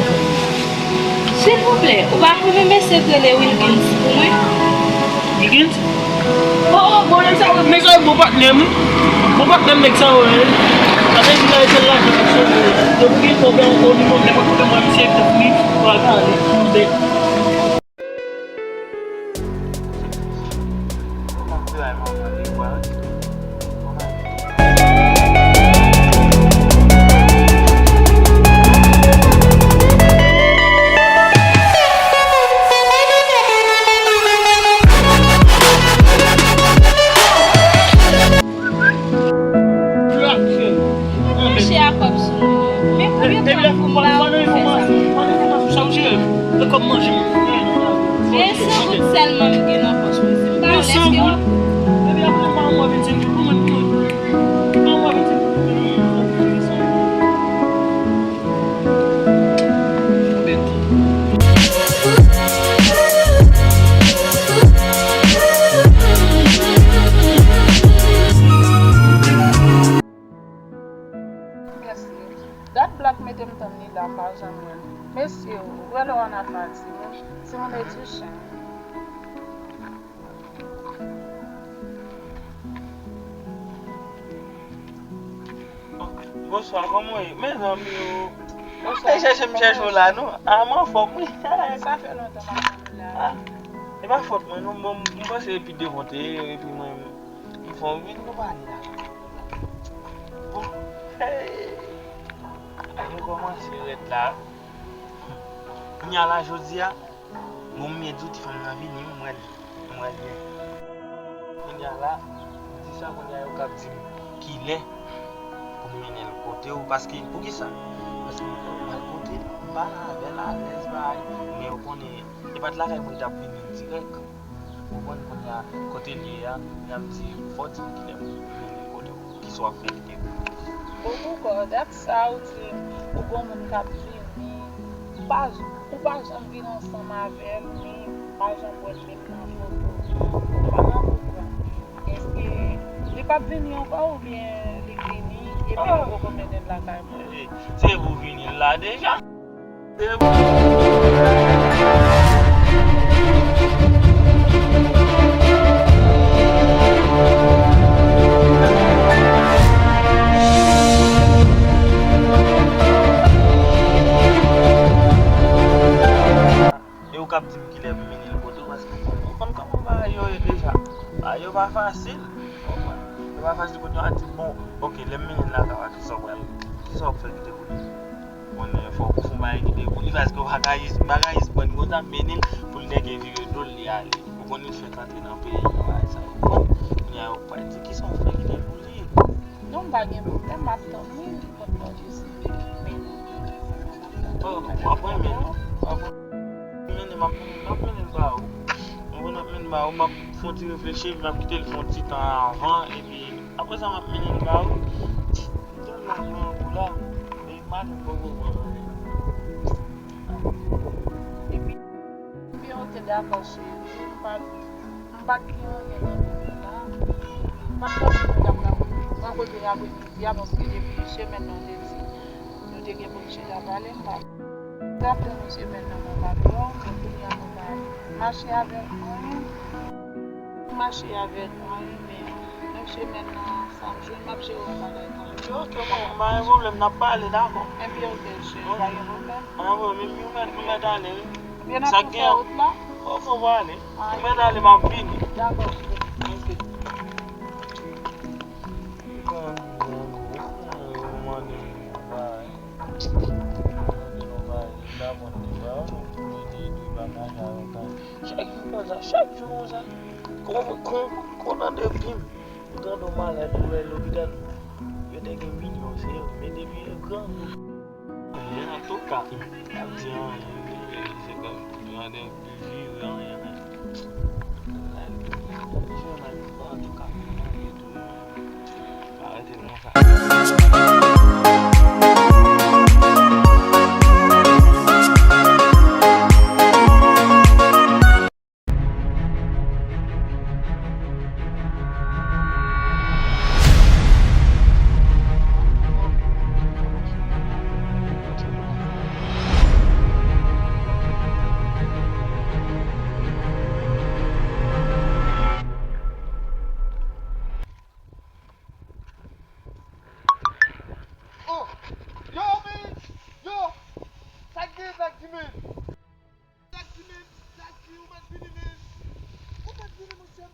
Silvouplè, ou pa konnen mesye k rele Wilgens pou mwen? Wilgens? Oh, oh, bon, nèg sa yo, nèg sa yo bon patnè m, wi. Bon patnè m, nèg sa yo ye. Depi lè l te lajan nan cheve, depi gen pwoblèm ankò, li menm lè mwen kote mwen, misye vin pou li, pral pale, tande. Mwen mache a kòb sou mwen. Men konbyen tan pou m la pou m fè sa? E san goud sèlman m gen nan pòch mwen. Si m ba w l, èske w ap Mesye, dat Black mete m tann li la, m pa janm wè l. Mesye, ou wè lè w ann ak Martine, timoun e ti chen. Bonswa, kòman w ye? Mezanmi o. Ou te chèche m chèche w la, non? A, m anfòm, wi. Sa fè lontan m ap tann ou la. A, e pa fòt mwen, non. Bon, m panse epi devan te ye, epi mwen, m fè w vin, nou pa ni la. Bon, hey. Nou kòmanse rèd la. Kounye a la, jodi a, bon, m byen di w, ti fanm nan vini, m wè l, m wè l byen. Kounye a la, m di sa, kounye a yo k ap di m kilè pou m mennen l kote w, paske, poukisa? Paske m konn pral kote l, m pale avè l alèz, bay, men yo konnen, e pa t lakay mwen li t ap vini dirèk. Ou konprann kounye a, kote l ye a, y ap di, fò w di m kilè pou m mennen l kote w. Kisa w ap fè kite pou li? Bon, poukò, dat sa ou di, ou gon moun k ap vini, ou pa, ou pa janm vin ansanm avè l, ni ou pa janm wè l menm nan foto. Ou pa nan kourant. Èske li p ap vini ankò oubyen li vini epi nou poko mennen l lakay mwen? Se pou vini l la deja. E ou k ap di m kilè pou m mennen l kote w, paske ou konn kòman bagay yo ye deja. Bagay yo pa fasil. Ou konprann? Yo pa fasil kote w a di, bon, oke, lè m mennen l lakay w a, kisa w pral, kisa w ap fè kite pou li? Konnen fòk ou fè yon bagay kite pou li, paske w pa ka jis, m pa ka jis pran l konsa, mennen l pou l nèke vire do l, li ale. Ou konnen l fèk antre nan peyi, bagay sa yo. Bon, kounye a yo pral di, kisa w fè kite pou li? Non, m pa gen pwoblèm, m ap tann li, li konn manje sou li, men non. Oh, w ap renmen l, w ap renmen l, m ap, m ap mennen l ba ou. Mwen konn ap mennen l ba ou, m ap fè yon ti reflechi, epi m ap kite l fè yon ti tan avan, epi apre sa, m ap mennen l ba ou. M tèlman pran pou la, e m ale m poko pran anyen. Epi, Ebyen, ok, dakò, cheri. M pa t, m pa t gen anyen nan men mwen la. M pa t panse nou t ap rankontre apremidi a, paske depi semèn nan, w te di nou te gen pou n chita pale, m pa t ap tann ou semèn nan, mwen pa t wè w, men kounye a mwen pa mache avè w anyen. Mache avè l anyen, men menm semèn nan, sa m jwenn, m ap jere yon bagay kanmenm. Ok, ok, mwen, pa gen pwoblèm, n ap pale, dakò? Ebyen, ok, cheri, pa gen pwoblèm. Pa gen pwoblèm, epi ou mèt, ou mèt ale, wi. Ebyen, n ap fè wout la? Ok, ou pale. Ou mèt ale, m ap vini. Dakò, cheri. Ok. Grangou, grangou, mande m yon bagay. Mande m yon bagay, m pa konn li ba ou, mwen te dwe pataje avèk ou. Chak jou konsa, chak jou konsa. Kon, kon, kontan depi m tande w malad, ou wè lopital, yo te gen milyon, se yo, men depi yo grangou. Men antouka, m p ap di anyen, men se kòm jan de vire anyen, men. Antouka, m kontan depi m pa rete konsa.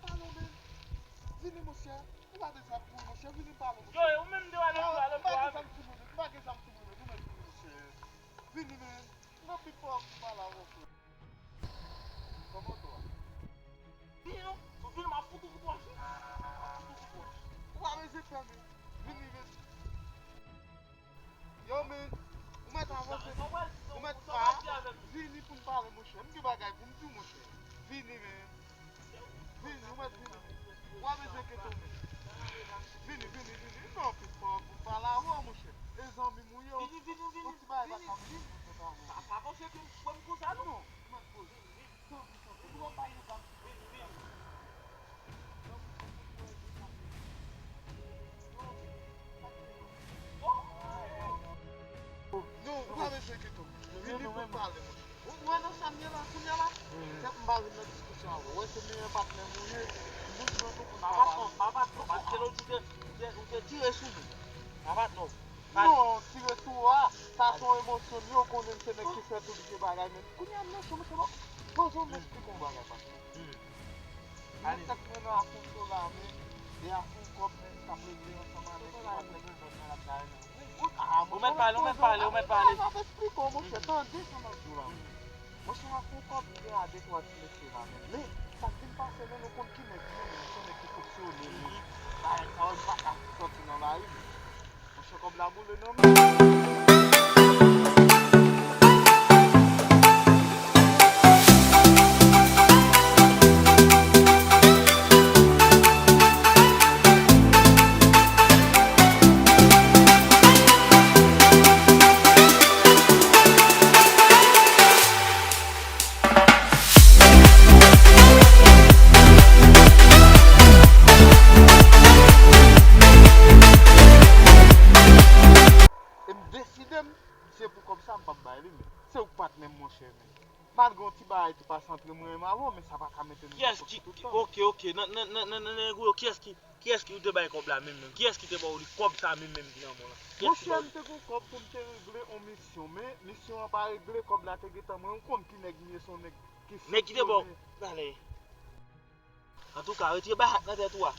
Pale w, men. Vini, monchè. Ou pa bezwen ap kouri, monchè. Vini, pale w, monchè. Yo, ou menm de ale pou ale. M pa gen zam sou mwen, men. M pa gen zam sou mwen, men. Nou mèt vini, monchè. Vini, men. Nan pi fò pou pale avè w, frè. Kòman w ye? Vini non, vini, m ap fout ou kout wòch wi. M ap fout ou kout wòch. Ou pa bezwen pè, men. Vini, men. Yo, men. Ou mèt avanse. Ou mèt pa. Vini pou n pale, monchè. M gen bagay pou m di w, monchè. Vini, men. Vini, ou mèt vini. Ou pa bezwen enkyete w, men. Vini, vini, vini. Non, pi fò pou m pale avè w, monchè. E zanmi m ou ye. Vini, vini, vini. Yon ti bagay pa ka mete m kont avè w. Pa, pa panse ke m, wè m konsa, non. Non, ou mèt poze. Vini, vini. Non, ou pa bezwen enkyete w. Vini pou n pale, monchè. Ou wè nan sa m ye la, kounye a la? Kèt, m pa vin nan diskisyon avè w. Ou wè se meyè patnè m ou ye, m bezwen nou pou n ka pale. Pa patnè, pa patnè, paske lòt jou ou te, ou te, ou te tire sou mwen. Pa patnè. Non, tire sou ou a, sa se yon emosyon, yo konnen se nèg ki fè tout vye bagay, men kounye a m nan cho, monchè, bon. Bon, bon, m esplike w yon bagay, patnè. Nan tèt mwen nan afè w la, men, de afè w kòb, men, m t ap regle ansanm avèk li, patnè, men zòn nan l ap gaye nan. Ou mèt pale, ou mèt pale, ou mèt pale. M ap esplike w, monchè, tande sa m ap di w la. Monchè, afè w kòb, m gen a de twa ti mesye la, men, men, sa k vin pase, men, nou konn ki nèg li ye, men, se yon nèg ki fonksyone, men, bagay sa yo, m pa ka sòti nan lari, men. Monchè, kòb la boule nan men. E m deside m, se pou kòb sa m p ap bay li, men se ou k patnè m, monchè, men. Malgre yon ti bagay te pase antre mwen menm avè w, men sa pa ka mete nou dakò pou tout tan. Kiyès ki, oke, oke, nan, nan, nan, nan, nan, nan, kiyès ki, kiyès ki ou te bay kòb la menm, menm? Kiyès ki te ba w li kòb sa menm, menm ki nan men w la? Monchè, m te gen yon kòb pou m te regle yon misyon, men misyon an pa regle, kòb la te gentan mwen, ou konn ki nèg m ye, se yon nèg ki fonksyone. Nèg ki te ba w, pale. Antouka, retire barak nan tèt ou a.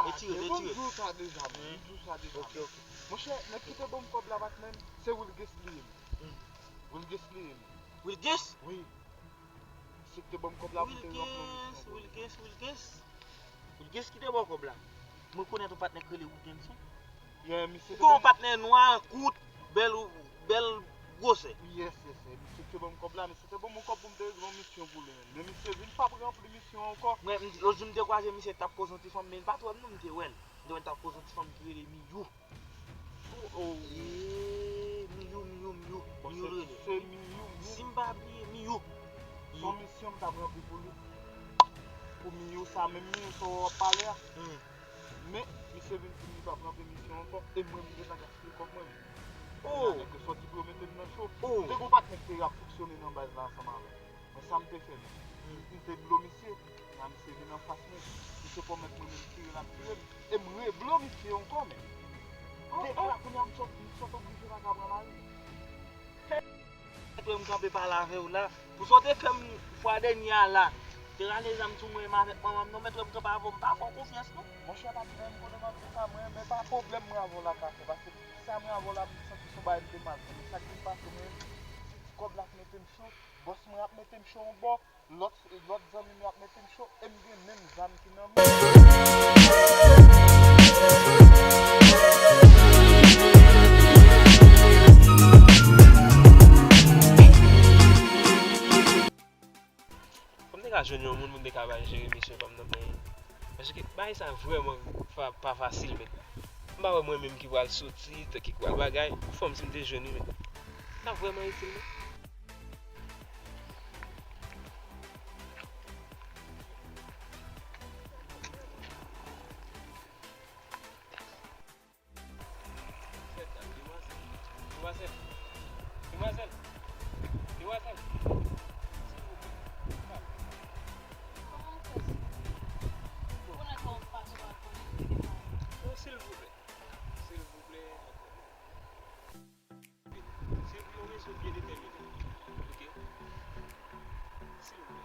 Retire, retire. Bon, m di w sa deja, men. M di w sa deja. Oke, oke. Monchè, nèg ki te ban m kòb la, patnè m, se Wilguens li ye, men. Wilguens li ye, men. Wilguens? Wi. Se ki te ban m kòb la pou te ranpli yon misyon pou li. Wilguens, Wilguens, Wilguens. Wilguens ki te ba w kòb la. Mwen konèt yon patnè k rele Wilguens, wi. Yeah, misye te ban m. Ou gon patnè nwa, kout, bèl, bèl gwosè. Yes, yes, yes. Misye te ban m kòb la, misye te ban m yon kòb pou m te regle yon misyon pou li menm. Men misye vin p ap ranpli misyon an ankò. Mwen, m, lòt jou m te kwaze misye k t ap koze yon ti fanm, men l pa t wè m non, m te wè l. M te wè l t ap koze yon ti fanm ki rele Miyou. Oh, oh. Eee, Miyou, Miyou, Miyou. Bon, Miyou l rele. Se Miyou, Miyou. Si m pa bliye, Miyou. Se yon misyon m t ap ranpli pou li. Pou Miyou sa, menm Miyou sa w ap pale a. Hmm. Men, misye vin di m li p ap ranpli misyon ankò, e mwen m gentan gaspiye kòb mwen. Oh! Nèg yo sòti pou yo mete m nan cho. Oh! M te gon patnè ki te ap fonksyone nan baz la ansanm avè m. Men sa m te fè, men, m te blo misye, la misye vin anfas mwen. Misye pwomèt mwen menm tire l ap tire m. E m reblo misye ankò, men. Oh, depi la, kounye a m sot, m sot oblije pa ka pran lari. Mèt wè m kanpe pale avè w la. Pou sa w te fè m fwa dènye a la. Te rale zam sou mwen, m avèk manman m, non, mèt wè m kanpe avè w, m pa fè w konfyans, non. Monchè, patnè m, konnen m ap di sa, mwen, men pa pwoblèm mwen avè w la ka fè, paske sa mwen avè w la, m santi se yon bagay m te mal fè. Men sa k vin pase, mwen, si ti kòb la k mete m cho, bòs mwen ap mete m cho yon bò, lòt, lòt zanmi m yo ap mete m cho, e m gen menm zam ki nan men m. Fò m te ka jwenn yon moun pou m te ka bay jere misye, fò m nan men. Paske bagay sa vrèman pa, pa fasil, men. M pa wè mwen menm ki pral soti, ki pral bagay. Fò m si m te jwenn li, men. Sa vrèman itil, men. Demwazèl, demwazèl, demwazèl, demwazèl, silvouplè. Kòman ou fè sa? Ou konnen kòman m pase pa konnen. Non, silvouplè. Silvouplè, mwen konnen. Se pou yon rezon byen detèmine. Oke? Silvouplè.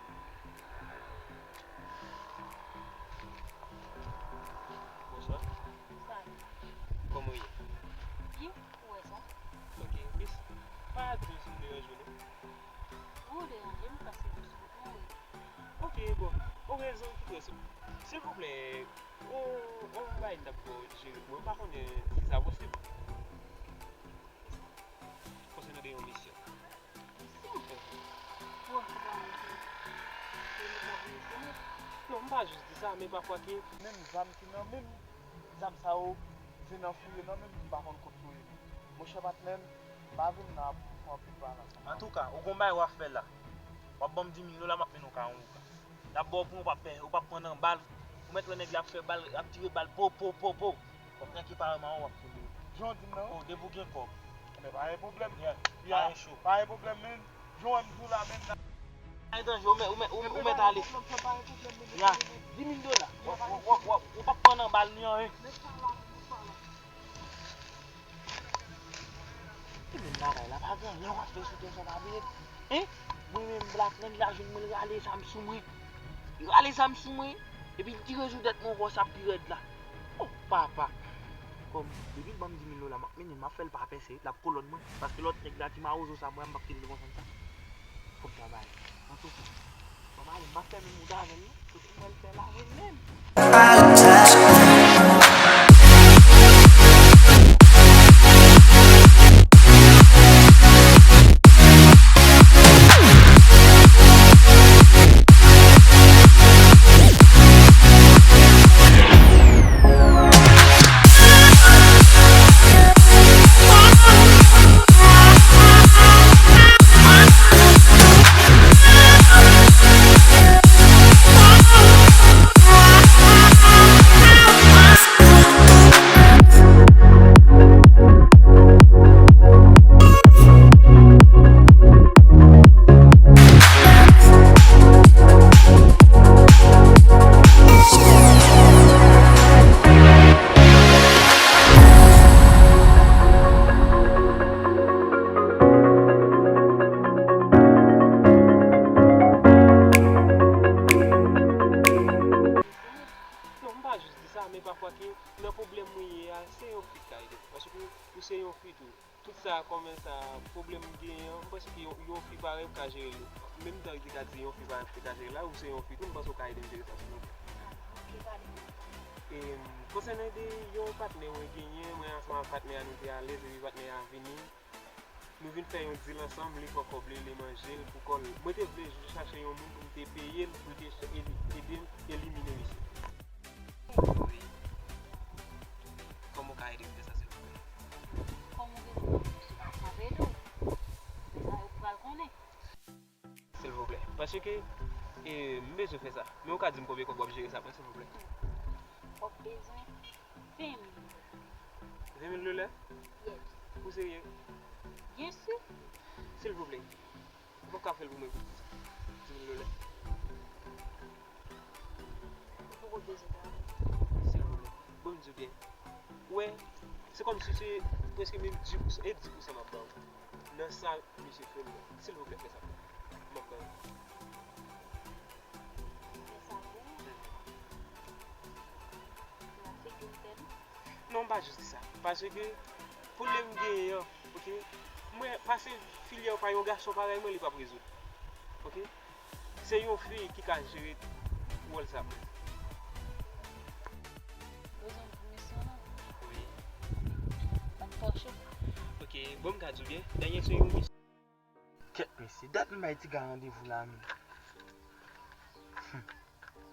Ou gen rezon, tout rezon. Silvouplè, on, on bagay m t ap jere pou mwen, m pa konnen si sa posib. Konsènan de yon misyon. Misyon? Pou w ap di ba misyon. E nou pa pou misyon? Non, m pa jis di sa, men pafwa ke menm zam ki nan men m, zam sa yo, vin anfouye nan men m, m pa konn kot pou yo ye. Monchè patnè m, pa vin la pou fè anpil pale ansanm avè m. Antouka, ou gon bagay w ap fè la. W ap ban m dis mil dola, m ap mennen w kay yon ougan. L ap ba w pwen, ou p ap pè, ou p ap pran nan bal. Ou mèt wè nèg la ap fè bal, ap tire bal, po, po, po, po. W ap ranke pare mawon, w ap fouye. Jan w di m nan. Oh, depi w gen kòb. Men pa gen pwoblèm. Yeah, pa gen cho. Pa gen pwoblèm, men. Jan w wè m di w la, men. Pa gen danje, ou mèt, ou mèt, ou mèt ale. Ya, dis mil dola. W ap, w ap, w ap, w ap, ou p ap pran nan bal ni anyen. Ki menm bagay la, pa gen anyen w ap fè sou tè sa, pa bliye. Hein? Mwen menm, Black Land la jwenn mwen, l rale zam sou mwen. Li rale zam sou mwen, epi l tire sou tèt mwen ankò, sa pi rèd la. Oh, papa! Kòm, depi l ban m dis mil dola, m ap mennen l, m ap fè l pa pèse, l ap kolòn mwen. Paske lòt nèg la, ti mawozo sa, mwen, m p ap kite l konsa konsa. Fòk travay. Antouka, m ap ale, m p ap fè menm wout avè l, non. Kote m wè l fè la, mwen menm. Non, m pa jis di sa, men pafwa ke nan pwoblèm mwen ye a, se yon fi k ka ede m. Paske ou se yon fi tou. Tout sa, kòman sa, pwoblèm m genyen an, m panse ke yon, yon fi parèy ou ka jere l. Menm jan w te ka di yon fi parèy ou te ka jere l la, ou se yon fi tou, m panse ou ka ede m jere sa, silvouplè. Ah, ok, pa de pwoblèm. E, konsènan de yon patnè mwen genyen, mwen ansanm ak patnè a nou te alèz, epi patnè a vini. Nou vin fè yon deal ansanm, li pran kòb li, li manje l pou kò l. Mwen te vle jis chache yon moun pou m te peye l, pou l te ch-, eli-, ede m elimine misye. Wi. Kòman w ka ede m fè sa, silvouplè? Kòman w bezwen m ap ede w? Sa yo pral konnen. Silvouplè. Paske, e, m bezwen fè sa. Men ou ka di m konbyen kòb w ap jere sa pou mwen, silvouplè? W ap bezwen ven mil dola. Ven mil dola? Yes. Ou serye? Byen si. Silvouplè. Ou p ap ka fè l pou mwen pou dis mil dola? Ou poko bezwen travay. Silvouplè. Bon, m di w byen. Ou wè, se kòmsi se prèske menm dis pousan, e dis pousan m ap ba w. Nan sa misye fè m nan. Silvouplè, fè sa pou mwen. M ap ba w. Fè sa pou ou? Mhm. Nan figi m fè m? Non, m pa jis di sa. Paske pwoblèm m genyen an, oke? Mwen, pase filyè pa yon gason parèy mwen, li p ap rezoud. Oke? Se yon fi ki ka jere wòl sa pou mwen. Bezwen pou misyon nan? Wi. Ban m tòche. Oke, bon, m ka di w byen, dènye se yon misyon. Kèt mesye, dat m bay ti ga randevou la menm. Hmm.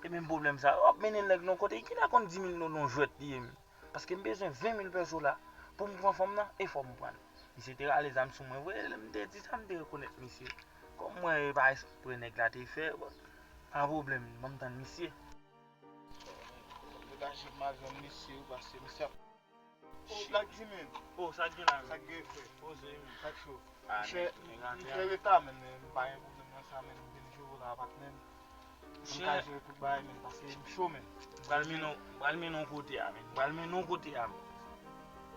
E menm pwoblèm sa, w ap mennen nèg nan kote, ki ta konn dis mil nan yon jwèt li ye menm. Paske m bezwen ven mil peso la pou m pran fanm nan, e fò m pran l. Misye te rale zam sou mwen vre, lè m te di sa, m te rekonèt misye. Kòm mwen, e pa espre nèg la te fè, bon, pa pwoblèm, ban m tann misye. Degaje m al jwenn misye wi, paske misye ap Oh, Black G, man. Oh, sa k gen la, sa k gen, frè? Oh, se li menm. Sa k cho? Ah, monchè, m fè reta, man, men m pa gen pwoblèm nan sa, man. M vin jwe la, patnè m. M ka jere tout bagay, man, paske m cho, man. M pral mennen w, m pral mennen w kote a, man. M pral mennen w kote a, man.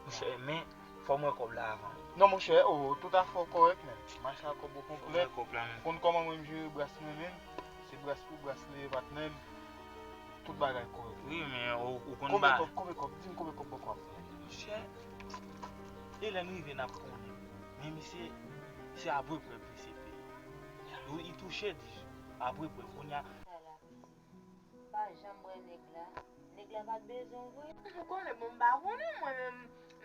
Monchè, men, fò m wè kòb la avan. Non, monchè, oh, tout afè w kòrèk, man. Mache a kòb ou konplè. Fò m wè kòb la, man. Konn kòman mwen m jere bras mwen, man. Se bras pou bras li ye, patnè m. Tout bagay kòrèk. Wi, men ou, ou konn ba. Konbyen kòb, konbyen kòb? Di m konbyen kòb bòkò ap fè. Monchè, e lè n rive n ap konnen. Men misye, se apeprè misye peye. Wi, li touche dis jou. Apeprè, kounye a. Ala. Nèg la, nèg la pa t bezwen w vre. Ou konnen, bon, m pa konnen, mwen menm,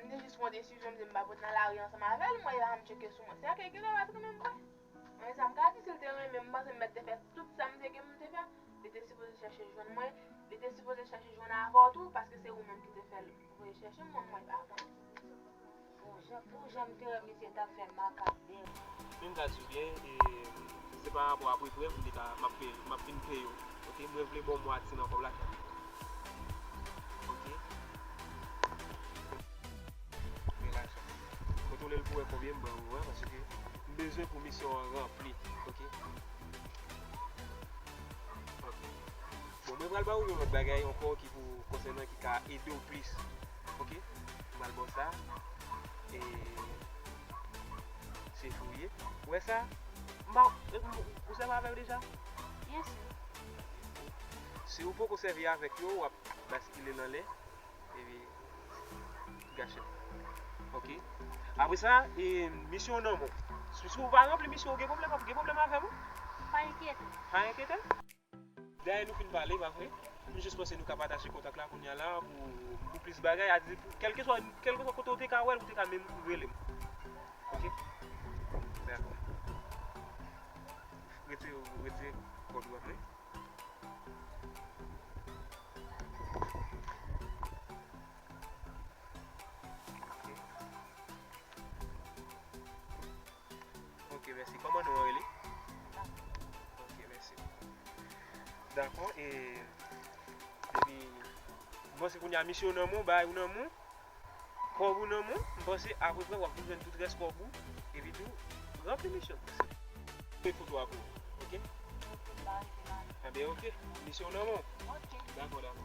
m te jis pran desizyon, m di m pa pot nan lari ansanm avè l, mwen, e pa m tcheke sou mwen. Se a ke gen dwa pa t renmen m vre. Men sa m ka di, si l te renmen m, m panse m mèt te fè tout sa m te gen pou m te fè. Li te sipoze chèche jwenn mwen, li te sipoze chèche jwenn avè w tou, paske se ou menm ki te fè l voye chèche m, mwen, mwen pa konn. Pou jan, pou jan m te wè misye t ap fè makak dèyè. Men m ka di w byen, e, se pa rapò a prè prè m te ka, m ap peye, m ap vin peye w. Oke, mwen vle ba w mwatye nan kòb la. Oke. Men lajan. Kontwole l pou wè konbyen m ban ou an, paske m bezwen pou misyon an ranpli. Oke. Oke. Bon, mwen pral ba ou yon lòt bagay ankò ki pou konsènan ki ka ede w plis. Oke? M pral ba w sa. E se fouye. Ou wè sa? M pa, ou sèvi avè l deja? Byen si. Si ou poko sèvi avèk yo, w ap baskile l anlè. Epi, gachèt. Oke. Apre sa, e, misyon nan men w. Si, si w pa ranpli misyon, ou gen pwoblèm, gen pwoblèm avè m? Pa enkyete. Pa enkyete? Dayè nou fin pale, pa vre? M jis panse nou ka pataje kontak la kounye a la pou, pou plis bagay. A di, pou, kèlkeswa, kèlkeswa kote ou te ka wè l, ou te ka menm rele m. Oke? Dakò. Retire, retire kòd ou ap, wi. Ok, mèsi. Kòman non an rele? Ok, mèsi. Dakò, e, epi, m panse kounye a misyon nan men w, bagay ou nan men w, kòb ou nan men w, m panse apeprè w ap vin jwenn tout rès kòb ou, epi tou, ranpli misyon. Fè foto a pou ou, ok? Ok, m pa rete la. Enben, ok, misyon nan men w. Ok. Dakò, dakò.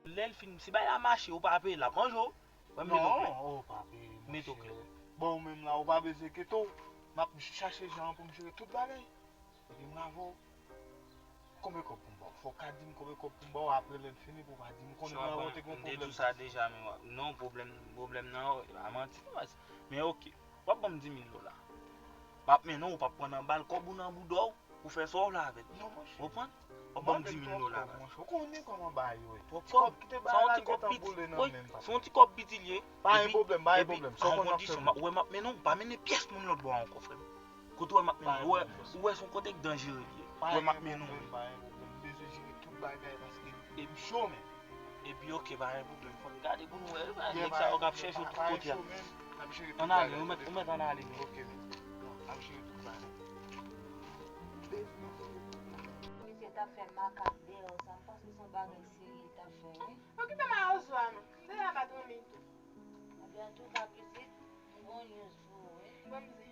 Lè l fin, si bay la mache, ou pa peye, l ap manje w. Wè m li non, non, ou pa peye, mete w klè. Bon, ou menm la, ou pa bezwen enkyete w. M ap chache jan pou m jere tout bagay. Epi m avè w. Konbyen kòb pou m ba w? Fò w ka di m konbyen kòb pou m ba w, apre lè n fini pou w pa di m konnen mwen avè w te gen yon pwoblèm. M te di w sa deja, men w ap, non, pwoblèm, pwoblèm nan, pa manti, non, baz. Men ok, w ap ban m di mil dola. M ap mennen w, ou p ap pran nan bal, kòb ou nan bouda w, ou fè sa w vle avè l. Non, monchè. Ou konprann? W ap ban m di mil dola, baz. Monchè, ou konnen kòman bagay yo ye. Twòp kòb. Ti kòb ki te bay la, l gentan boule nan men m, papa. Se yon ti kòb piti l ye. Pa gen pwoblèm, pa gen pwoblèm. Sa w konn n ap fè pou ou. Ou wè m ap mennen w, pa mennen pyès moun lòt bò a ankò, frè m. Kote w wè m ap mennen w, ou wè, ou wè se yon kote k danjere li ye. Ou wè m ap mennen w. Pa gen pwoblèm, pa gen pwoblèm. M bezwen jere tout bagay paske m cho, men. Epi, ok, pa gen pwoblèm. Fò n gade pou n wè, nèg sa yo k ap chèche w tout kote a. Ann ale, ou mèt, ou mèt ann ale, men. Ok, men. Bon, n ap jere tout bagay. Misye t ap fè makak dèyè w sa, m panse se yon bagay serye l t ap fè, wi. Bon, kite mawozo a non. Deja pa t renmen tou. Ebyen, antouka, pitit, m gon news pou ou, wi. Ban m di.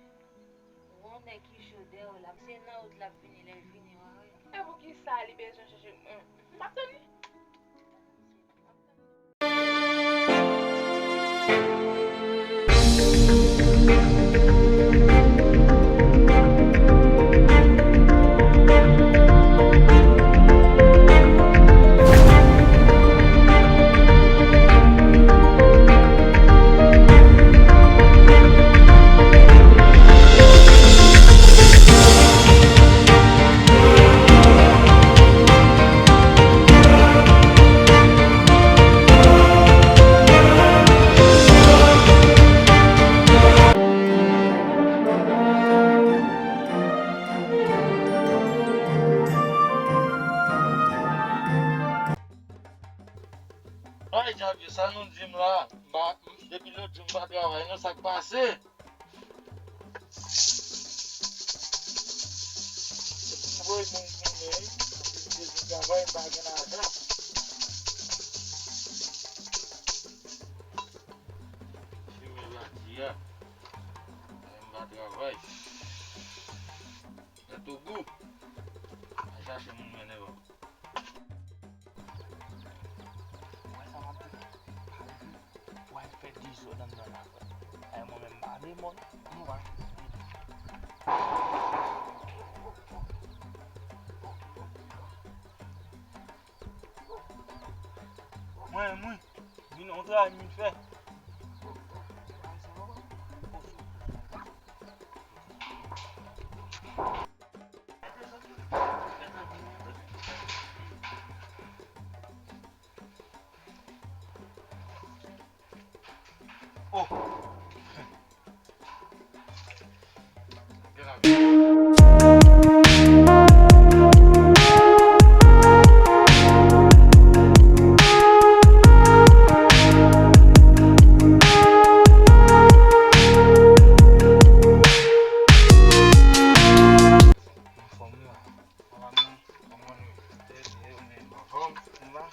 Ou gon nèg ki cho dèyè w la. Se nan wout l ap vini, lè l vini, w a wè. E poukisa li bezwen chèche m? M p ap tann li. Ay, Djabye, sa nou di m la? M pa, depi lòt jou m pa travay non, sa k pase? Se pou m voye moun konnen wi, m bezwen travay, m pa gen lajan. Fimen jodi a, m pa travay. Gate gou. Al chache moun mennen yo. Wè sa m ap di la. Pa rete. W al fè dezòd anndan la, frè. E mwen menm m pa vle mò non. Ann wè. Mwen, mwen. Vin on travay m vin fè. Bagay sa papa. Bon, sou. Bon, sou. Anfòm la. Ala nou, kòman nou ye? Trè byen, ou menm? Anfòm? Ou la?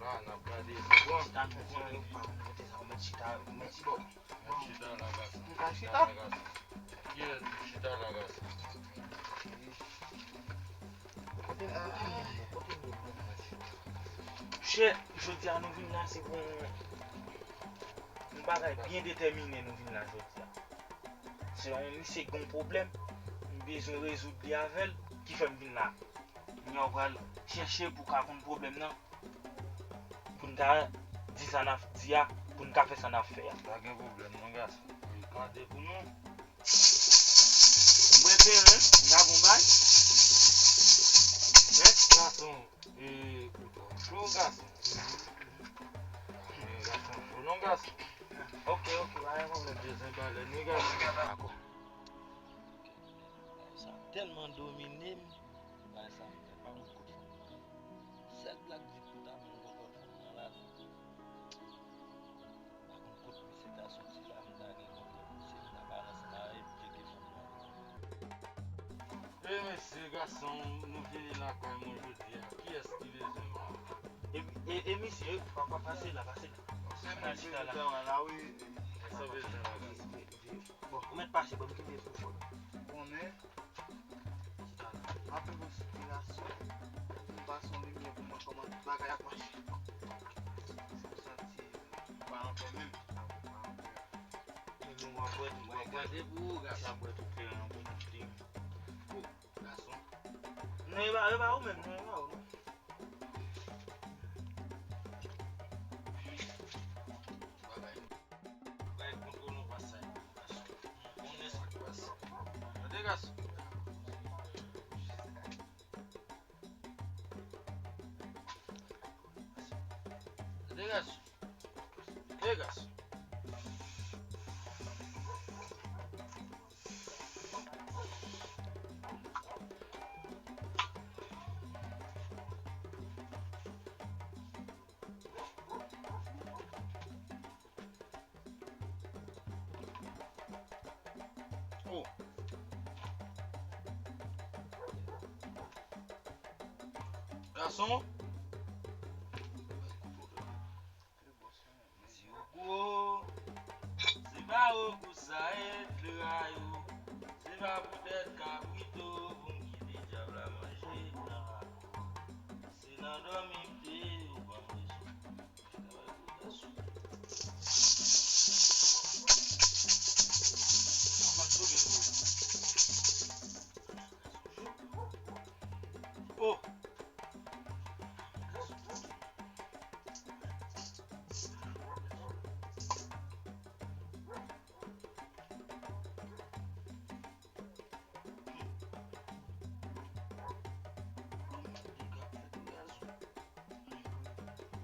La, n ap gade. Bon. Chita, nou konnen, ou pa konn kote sa, ou mèt chita, ou mèt chita. Bon. Mèt chita la, gason. M ka chita? Chita la, gason. Kiyès ki chita la, gason? Kote m, kote m ye, kote m ye, kote m ye? Chè, jodi a nou vin la, se pou yon, yon bagay byen detèmine nou vin la jodi a. Se yon misye ki gen yon pwoblèm, m bezwen rezoud li avè l, ki fè m vin la. Kounye a w pral chèche pou w ka konn pwoblèm nan, pou n ka di sa n ap di a, pou n ka fè sa n ap fè a. Pa gen pwoblèm non, gason. Gade pou nou. Mwen te, hein, m ka bon bay. Hein, gason. E, kouto cho, gason. E, gason cho non, gason. Ok, ok, pa gen pwoblèm. Bezwen balèn wi, gason. Dakò. Sa tèlman domine m. Bagay sa m fè pa konn kote. Sèl blak di pou ta menm konpòtman nan la. Pa konn kot misye ta soti la, m ta gen konpòt misye, m ta balans la epi tcheke fanm nan. E mesye, gason, nou vini lakay mwen jodi a. Kiyès ki bezwen mwen? E, e, e misye, pa, pa, pase la, pase la. Se mwen ki bezwen la, wi. Sa bezwen la, gason. Bon, ou mèt pase, bon, m kenbe pou ou. Konnen. Apre yon sipirasyon, m pase yon limyè pou mwen kòman bagay ap mache. M santi m pa anpè menm. Mwen gade pou ou, gason. Sa bwè tout kleren an pou mwen. Oh, gason. Non, e pa, e pa ou menm, non, e pa ou, non. Bagay. Bay kontwòl nou pa sa yo, gason. Konnen sa k pase. Tande, gason. Tande, gason. Tande, gason. Oh. Gason. Si ou gwo, se pa ou pou sa e flera yo. Se pa poutèt kabrito pou m kite dyab la manje nan lakou. Se nan dòmi m te ye, ou pa bezwen. Oh!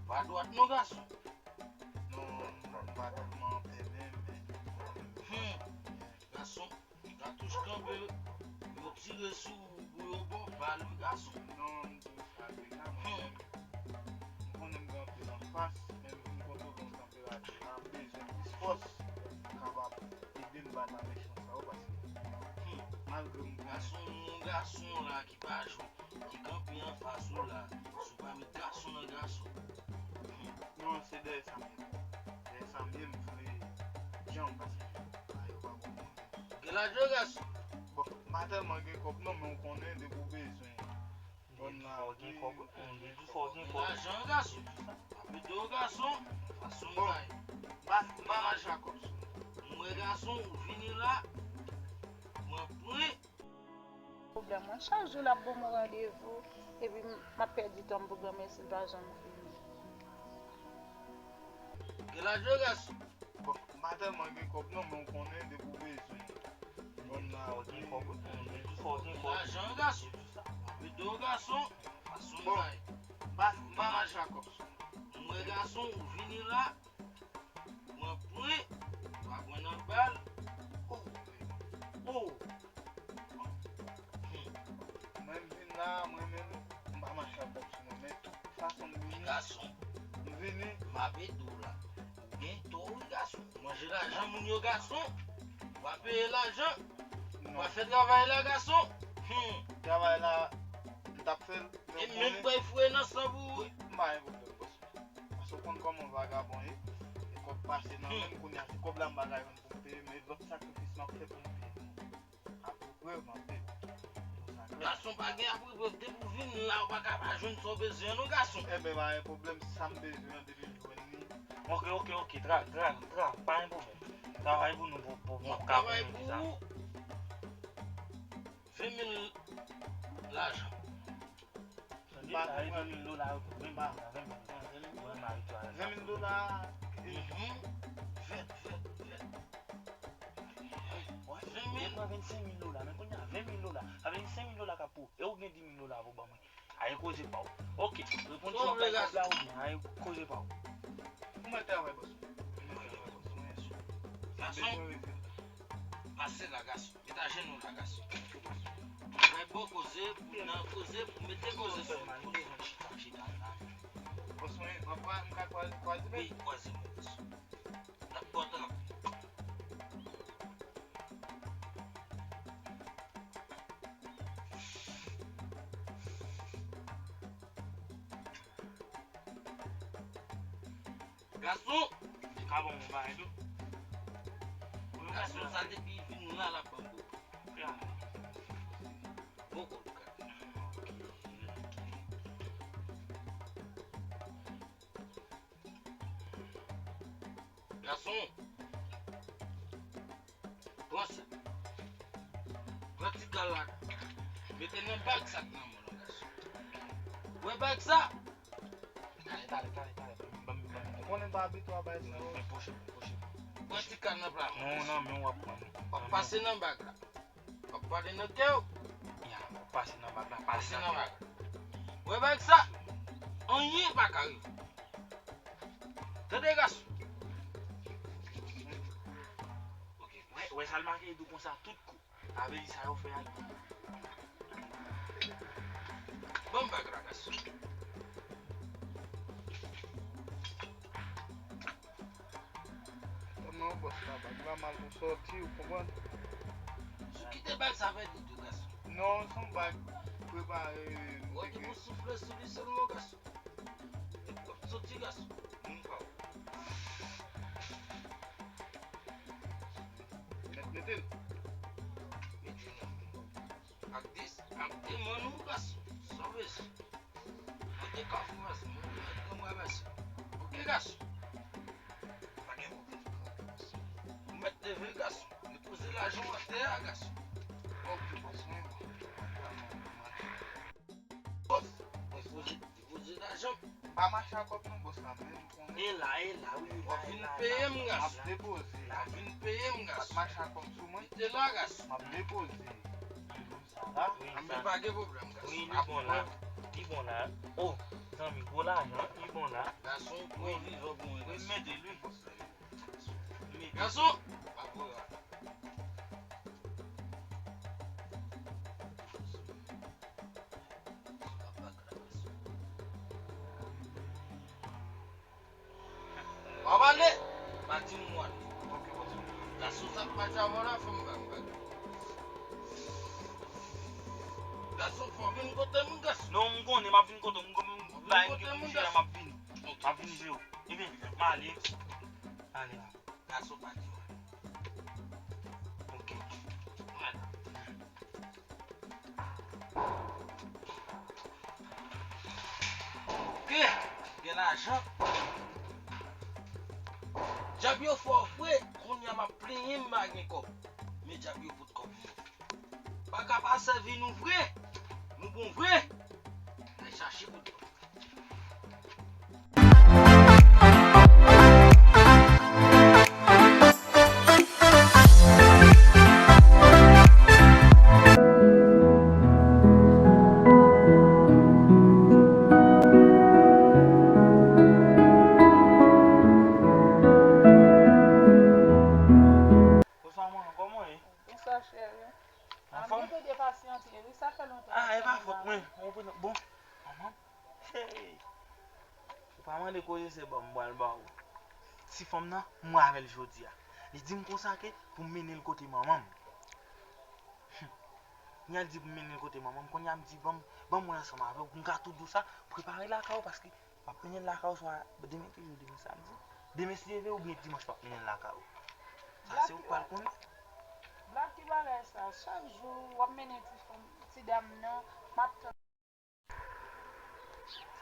Pa dwat non, gason. Non, m pa tèlman anpè menm, men. Hmm. Gason, katouch kanpe, yo tire sou ou pou yo ba w bal, wi, gason. Non, m tou frape la, mwen menm. M konnen m gen anpil anfas, men m vin kontwole yon tanperati la, m bezwen plis fòs pou kapab ede m bat a mechan sa yo, paske, hmm, malgre m konnen. Gason, yon gason la ki pa jwe, ki kanpe anfas ou la, si w pa met gason nan gason. Hmm. Non, se dèyè sa m ye. Dèyè sa m ye, m vle djanm, paske bagay yo pa bon pou mwen. Gen lajan, gason? Bon, m pa tèlman gen kòb non, men w konnen, depi w bezwen. Fò gen kòb, fò gen kòb. Lajan, gason. Mete w, gason. Fason m bay. Ba, ba mache ak kòb. M wè gason, ou vini la. Mwen pre. Pwoblèm mwen. Chak jou l ap ban mwen randevou. Epi m ap pèdi tan m pou granmesi l pa janm vini. Gen lajan, gason. Bon, m pa tèlman gen kòb non, men w konnen depi w bezwen. Fò gen kòb, fò gen kòb. Lajan, gason. Mete w, gason. Fason m bay. Ba, ba mache ak kòb. M wè gason, ou vini la. Mwen pre. Pa pran nan bal. Oh. Oh. La, mwen menm, m pa mache ak kòb sou mwen, men tout fason m vini, gason, m vini. M ap ede w la. Ou gen tò, wi, gason. Manje lajan moun yo, gason. W a peye lajan. W a fè travay la, gason. Hmm. Travay la, m t ap fè l, men e ou menm konnen, bay foure nan san pou ou, wi. M pa gen pwoblèm, bòs. Paske w konn kòman vagabon ye. E kòb pase nan men m, kounye a se kòb la m pa ka jwenn pou m peye, men lòt sakrifis m ap fè pou m peye. Apre prèv, m ap peye. Gason, pa gen apre prèv, depi w vin la, ou pa ka pa jwenn sa w bezwen an non, gason. Enben, pa gen pwoblèm, sa m bezwen an, depi m jwenn li. Ok, ok, ok, tra, tra, tra, pa gen pwoblèm. Travay pou nou, pou, pou, pou m ka travay pou ou. Ven mil lajan. Tande, sa ven mil dola yo tou, ven mil dola, ven mil dola. Ven mil dola. Ven mil dola. Mhm. Ven, ven, ven. Ven mil. Ou pran vennsenk mil dola, men kounye a, ven mil dola. Sa vle di senk mil dola k ap pou ou. E ou gen dis mil dola pou ban mwen. Aye koze pa w. Ok, reponn sou apèl kòb la oubyen aye koze pa w. Ou mèt travay, bòs. Ou mèt travay, bòs. Mwen sou. Gason, pase la, gason. Met ajenou la, gason. Bay bon koze, pou nan koze, pou mete koze sou, pou nou jwenn chita, chita la. Bòs mwen, papa, m ka kwaze, kwaze men? Wi, kwaze men, gason. N ap pòtan. Gason! Li ka ban mwen bagay tou. Gason sa depi vin la, l ap ban m bon. Bon kòb, gason. Gason, pran sa. Pran ti kal la. Mete nan bag sa k nan men w lan, gason. Ou wè bag sa? Talè, talè, talè, talè. Ban m, ban m, ban m. Ou konnen m pa abitye a bay sa yo. Men pwoche, pwoche. Pran ti kal nan pla men w. Non, nan men w ap pran. W ap pase nan bag la. W ap pale nan kè w. Ya, w ap pase nan bag la, pase nan bag la. Wè bag sa? Anyen pa ka rive. Tande, gason. Ok, wè, wè sa l make dou konsa tout kou. Sa vle di sa yo fè a. Ban m bag la, gason. Kòm nan yon bòs la, bag la mal pou sòti, ou konprann? Si w kite bag sa pèdi tou, gason. Non, se yon bag prepare. Ou wè ki pou soufle sou li sèlman, gason. Epi w ap soti, gason. Moun pa w. Mèt mete l. Mete l. Ak dis, ak de mann ou, gason. Sa w bezwen. Mande kafou, gason. Mande kafou, gason. Ok, gason. Pa gen pwoblèm. Ou mèt leve, gason. Depoze lajan w atè a, gason. Ok, bòs mwen. Bòs, depoze, depoze lajan. M pa mache ak kòb non, bòs la, men m konnen. E la, e la, wi, e la, e la. W ap vin peye m, gason. M ap depoze. W ap vin peye m, gason. M pa t mache ak kòb sou mwen. Mete la, gason. M ap depoze. Sa la? Wi, anben, sa pa gen pwoblèm, gason. Wi, li bon la. Li bon la. O, zanmi, gwo lajan, li bon la. Gason, wi, pwovizò pou mwen, wi, gason. Mete l, wi. Mete l. Gason, pa pran la. W ap ale? Pa di m w ale. Ok, bòs. Gason, sa k pati avè w la, fè m ba m bagay. Gason, fò w vin kote m, gason. Non, m konnen, m ap vin kote w. M konnen, m bay m ki pou jwe a, m ap vini. Ok. M ap vini jwe w. Ebyen, m ale. Ale la. Gason, pa di m ale. Ok. Mwen la. Ok, gen lajan. Dyab yo fò vre, kounye a m ap plenyen m pa gen kòb. Men dyab yo pot kòb mwen. Pa ka pa sèvi nou vre. Nou bon vre. Al chache pot kòb. Bonswa, manman, kòman w ye? Bonswa, cheri. Anfòm? Mwen te depasyante wi, sa fè lontan. Ah, e pa fòt mwen. Ou konprann? Bon, manman. Hey. Ou pa mande koze se ban m pral ba ou. Ti fanm nan, m wè avè l jodi a. Li di m konsa ke pou m mennen l kote manman m. Kounye a l di pou m mennen l kote manman m. Kounye a m di ban m, ban m wè ansanm avè w. M ka tou di w sa, prepare lakay ou paske m ap mennen l lakay ou swa demen ki jou, demen samdi. Demen si Dye vle oubyen dimanch m ap mennen l lakay ou. Sa se ou k pral konnen. Black, ki bagay sa? Chak jou w ap mennen ti fanm, ti dam nan, m ap tann.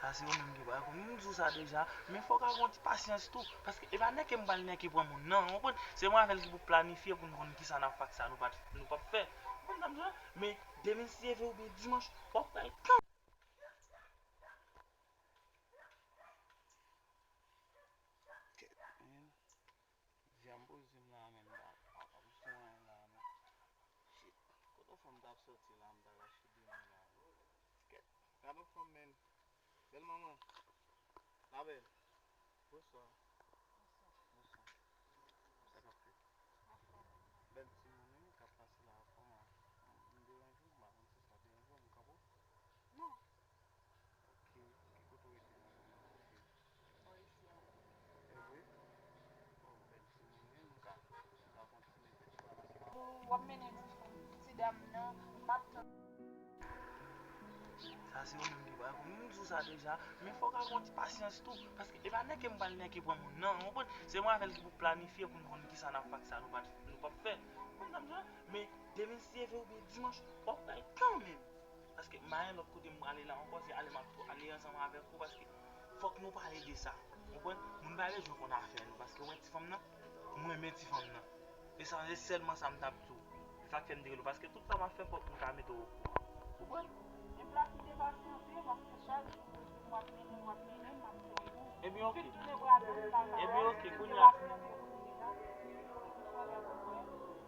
Sa se ou menm ki pral konnen. M di w sa deja, men fòk a gen yon ti pasyans tou. Paske e pa nèke m pral nèke pran moun nan, ou konprann? Se mwen avè l ki pou planifye pou n konn kisa n ap fè ak sa nou pa, nou p ap fè. Ou konprann sa m di w la? Men demen si Dye vle oubyen dimanch, w ap pral kanmenm. Kèt, men. Di a m poze m la, men m pa, pa, pa m sou anyen la, men. Shit. Kote fanm t ap sòti la, m t al achte de mil la. Kèt. Gade yon fanm, men. Bèl manman. La bèl. Bonswa. Bonswa. Sa k ap fèt? Bèl timoun, wi, k ap pase la, kòman? M deranje w? M pa konn si sa deranje w, m kanpe w? Non. Ok, ki kote w rete? Mwen menm, mwen rete Bò isi a. E vre? Bon, bèl timoun, wi, m ka, m ka kontinye fè ti bagay sa. W ap mennen ti fanm, ti dam nan, m ap tann. Sa se ou menm ki pral konnen. M di w sa deja, men fòk a gen yon ti pasyans tou. Paske e pa nèke m pral nèke pran moun nan, ou konprann? Se mwen avè l ki pou planifye pou n konn kisa n ap fè ak sa nou pa, nou p ap fè. Ou konprann sa m di w la? Men demen si Dye vle oubyen dimanch, w ap pral kanmenm. Paske m pa gen lòt kote m prale la ankò, se ale m ap tou ale ansanm avèk ou, paske fòk nou pale de sa. Ou konprann? Moun pa bezwen konn afè nou, paske ou wè ti fanm nan, m renmen ti fanm nan. E sa, se sèlman sa m t ap di w. Se sa k fè m te rele w, paske tout sa m ap fè, fòk m ka mete w okouran. Ou konprann? Men Black, m te pasyante, paske chak jou w di m w ap mennen, w ap mennen, m ap tann ou. Ebyen, oke. Ebyen, oke, kounye a.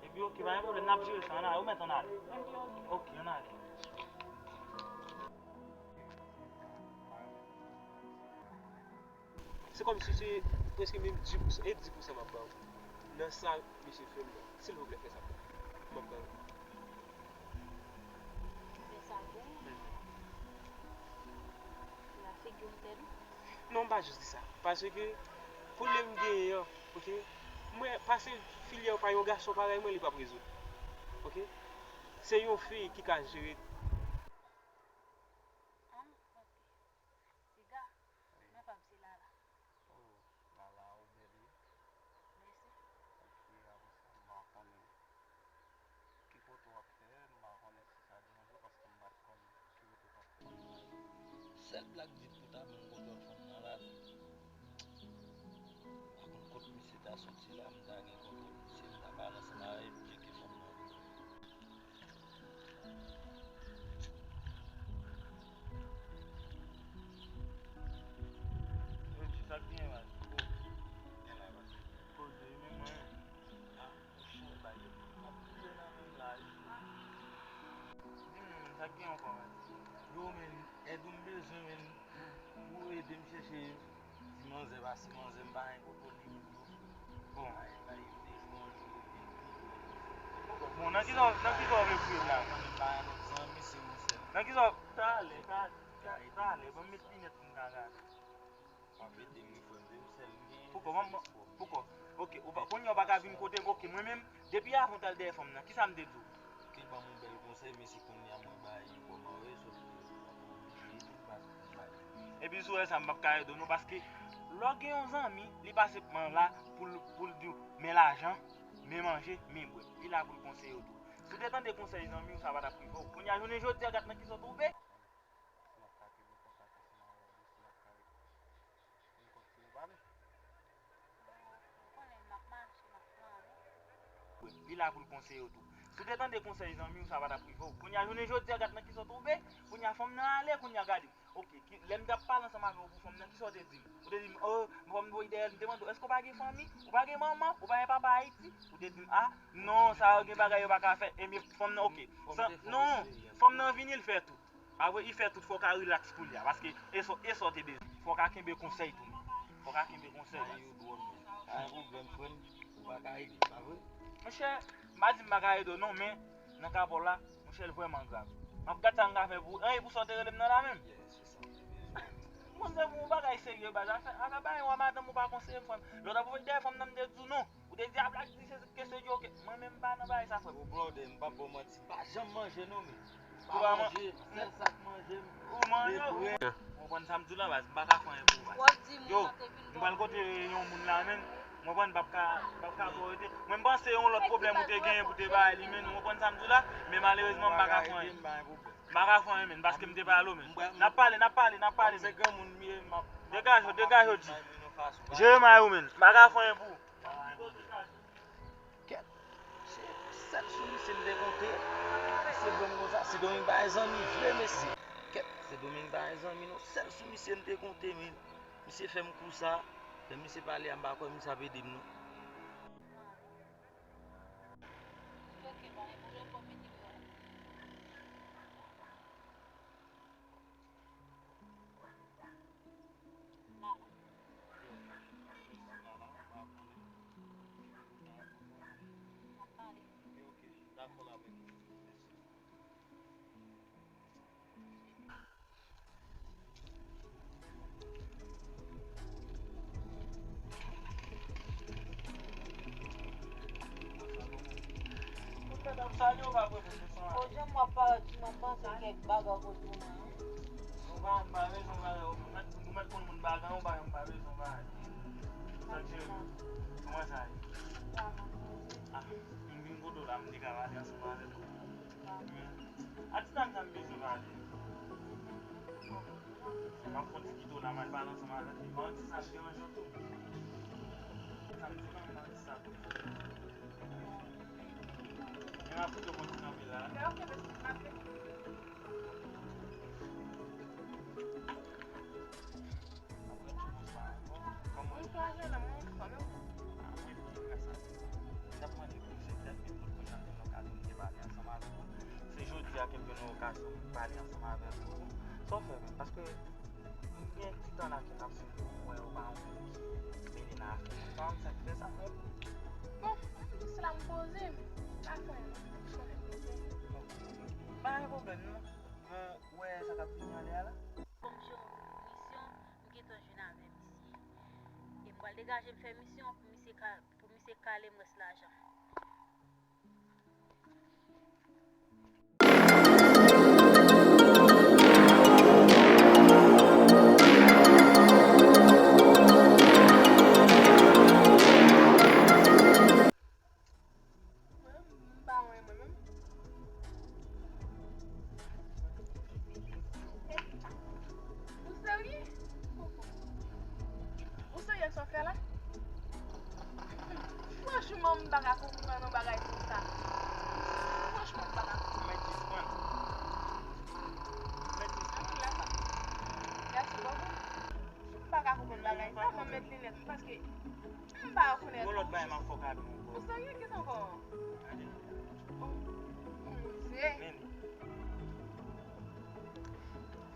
Ebyen, oke, pa gen pwoblèm, n ap jere sa, ann ale, ou mèt ann ale. Ebyen, oke. Oke, ann ale. Se kòmsi se prèske menm dis pousan, e dis pousan m ap ba ou. Nan sa misye fè m nan, silvouplè, fè sa pou mwen. M ap ba ou. Fè sa pou ou? Mhm. La figi w m tèt ou? Non, m pa jis di sa. Paske pwoblèm m genyen an, oke? Mwen, pase filyè pa yon gason parèy mwen, li p ap rezoud. Oke? Se yon fi ki ka jere. Ah, oke. Siga, men pa m se Lala. Oh, Lala, ou bèl wi. Mèsi. Epi apre sa, m pa konnen ki kote w ap fè, m pa konnen si sa deranje w, paske m pa t konn ki kote w t ap fè. Sèl Black di pou ta ban m kote fanm nan la. M pa konn kot misye ta soti la, m ta gen kontwòl misye, m ta pale ansanm avè l pou tcheke fanm nan vini. Yo di sa k genyen, man. Gen la, man. Poze, men mwen. Ah, monchè, bay yo ap touye nan men m la, wi. Di m non, men sa k genyen ankò, man. Yo, men, èd ou m bezwen, men. Ou ede m chèche ti manzè, paske manzè m pa gen kote li. Bon. Bon, nan kisa, nan kisa w vle pou yo la? Nan kisa w, talè, talè, talè, ban m met linèt pou m ka gade. Poukò, manman, poukò? Oke, ou pa, kounye a w pa ka vin kote m, oke, mwen menm, depi avan w t al dèyè fanm nan, kisa m te di w? Te ban m yon bèl konsèy, men se kounye a mwen ba li kòman w ye, sòt li, w ap oblije tou, paske m pa di. Epi si w wè sa, m p ap ka ede w non, paske lè w gen yon zanmi, li pa senpman la pou l, pou l di w, men lajan, men manje, men bwè. Li la pou l konseye w tou. Si w te tande konsèy zanmi w, sa pa t ap rive w. Kounye a, jounen jodi a, gad nan kisa w twouve. M ap ka kenbe kontak ansanm avè w, m ap ka vin kontinye pale. Ou konnen m ap mache, m ap flannen. Li la pou l konseye w tou. Si w te tande konsèy zanmi w, sa pa t ap rive w. Kounye a, jounen jodi a, gad nan kisa w twouve. Kounye a, fanm nan ale, kounye a, gade. Oke, ki, lè m t ap pale ansanm avè w pou fanm nan, kisa w te di m? Ou te di m, oh, fanm voye dèyè l, m te mande w, èske w pa gen fanmi? Ou pa gen manman? Ou pa gen papa Ayiti? Ou te di m, ah, non, sa yo gen bagay yo pa ka fè. Ebyen, fanm nan, oke. Non, fanm nan vini, l fè tout. Apre, li fè tout, fò w ka rilaks kounye a, paske e sa, e sa w te bezwen. Fò w ka kenbe konsèy tou, men. Fò w ka kenbe konsèy. Ay, ou dwòl, men. Pa gen pwoblèm, frè m. Ou pa ka ede, pa vre? Monchè, m pa di m pa ka ede w non, men nan ka pa w la, Michel vrèman grav. M ap gad sa m ka fè pou ou. Anyen pou sa w te rele m nan la menm. Mwen se pou yon bagay serye baz. Afè, afè bay yon madanm ou pa konseye m, frè m. Lè w t ap voye dèyè fanm nan, m te di w non. Ou te di a blak di se ke se yo ke. Mwen menm m pa nan bagay sa, frè m. Ou blòdè, m p ap ba w manti. M pa janm manje non, men. M pa manje, sèl sa k manje m, se bren. Ou konprann sa m di w la baz, m pa ka fè anyen pou ou baz. Yo, m pral kote yon moun la menm. Ou konprann, m p ap ka, m p ap ka fè w rete. Mwen m panse yon lòt pwoblèm ou te genyen pou te bay li, men ou konprann sa m di w la, men malerezman m pa ka fè anyen. M pa ka fè anyen, men, paske m te pale w, men. N ap pale, n ap pale, n ap pale, men. Degaje w, degaje w, G. Jeremaya ou, men. M pa ka fè anyen pou ou. Kèt, se sèl sou misye m te konte. Misye pran m konsa, se Dominique pa gen zanmi vre, mesye. Kèt, se Dominique pa gen zanmi non, sèl sou misye m te konte, men. Misye fè m kou sa, lè misye pale a, m pa kwè misye ap ede m non. O, jan m wè parèt, m ap panse kèk bagay kote ou nan. Ou pa, m pa bezwen bagay, ou mèt, ou mèt konn moun bagay, ou pa, m pa bezwen bagay. Sa k jere? Kòman sa ye? Ah, m vin kote w la, m te ka pale ansanm avèk ou. Atis la m bezwen pale. M ap fon ti kite w la, m al pale ansanm avèk li. Bon, atis la, m deranje w tou. Sa m di, mwen, atis la tou. Men m ap kite w kontinye kanpe la. Mwen kraze nan mwen fanmi. N ap mande pou se tèt li, pou nou janm gen lokazyon pou te pale ansanm avèk ou. Se jodi a ke m gen yon okazyon pou pale ansanm avèk ou. Sa w fè menm? Paske m gen ti tan la ke m ap swiv ou, m wè ou pa yon moun ki mele nan afè moun. Sa menm sa k fè sa menm? Bon, m jis la m poze m. Pa fè anyen non. M konnen m poze m. Pa gen pwoblèm non. Bon, ou wè sa k ap vini anlè a la? Kòm se yon misyon, m gentan jwenn avè misye. E m pral degaje m fè misyon pou misye ka, pou misye kale m rès lajan. Mwen, m pa wè mwen menm. Ou serye? Ou serye ak sa w fè la? Franchman, m pa ka konprann yon bagay konsa. Franchman, m pa ka konprann. Mèt jis pran. Mèt jis pran. Anpil la sa. Mèsi bokou. M pa ka konprann bagay sa, mwen met linèt mwen paske m pa rekonèt. Gon lòt bagay m ap fè w kado ankò. Ou serye? Kisa ankò? Gade. Oh, mon Dieu. Men li.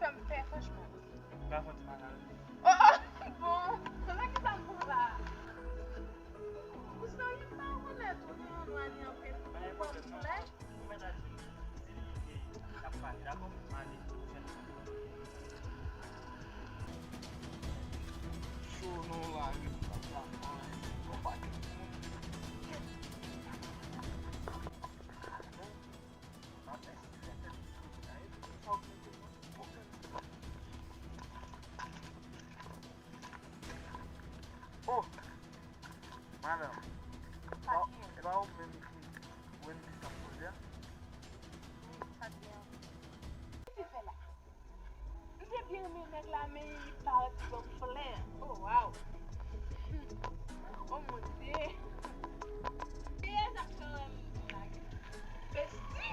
Fè m pè, franchman. M ka fè w ti makare. Oh, oh, bon. Nan kisa m pran la? Ou serye? M pa rekonèt ou ni an nwa ni an pèp. Ou pran m pou lè. Ou mèt al jwenn li. Se li ki, k ap pale, dakò? M ale, ou fè l. Cho nan lari, m p ap la, yon pakèt moun. Oh, madanm. E pa, e pa ou menm ki Wendy sa poze a? Sa k gen? Ki te fè la? M te byen renmen nèg la, men li parèt li ban m flè. Oh, waw. Oh, mon Dieu. Dèyè sa k fè wè m lage. Besti.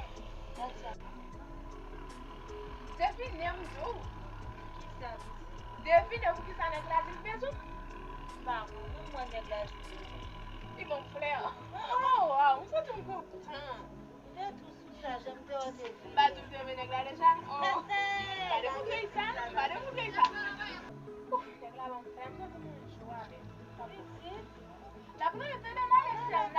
Devine, m di w. Kisa? Devine poukisa nèg la di l bezwen m. M pa konn, mwen nèg la di bezwen. Li ban m flè. Oh, waw, m santi m kontan. M te tou sou chaj, m te wè w te vini. M pa di w te renmen nèg la deja? Oh. M pa dekouvri sa, m pa dekouvri sa. Ouf, nèg la ban m flè, m santi m yon jou avè l. Pitit. N ap rete nan la mesye.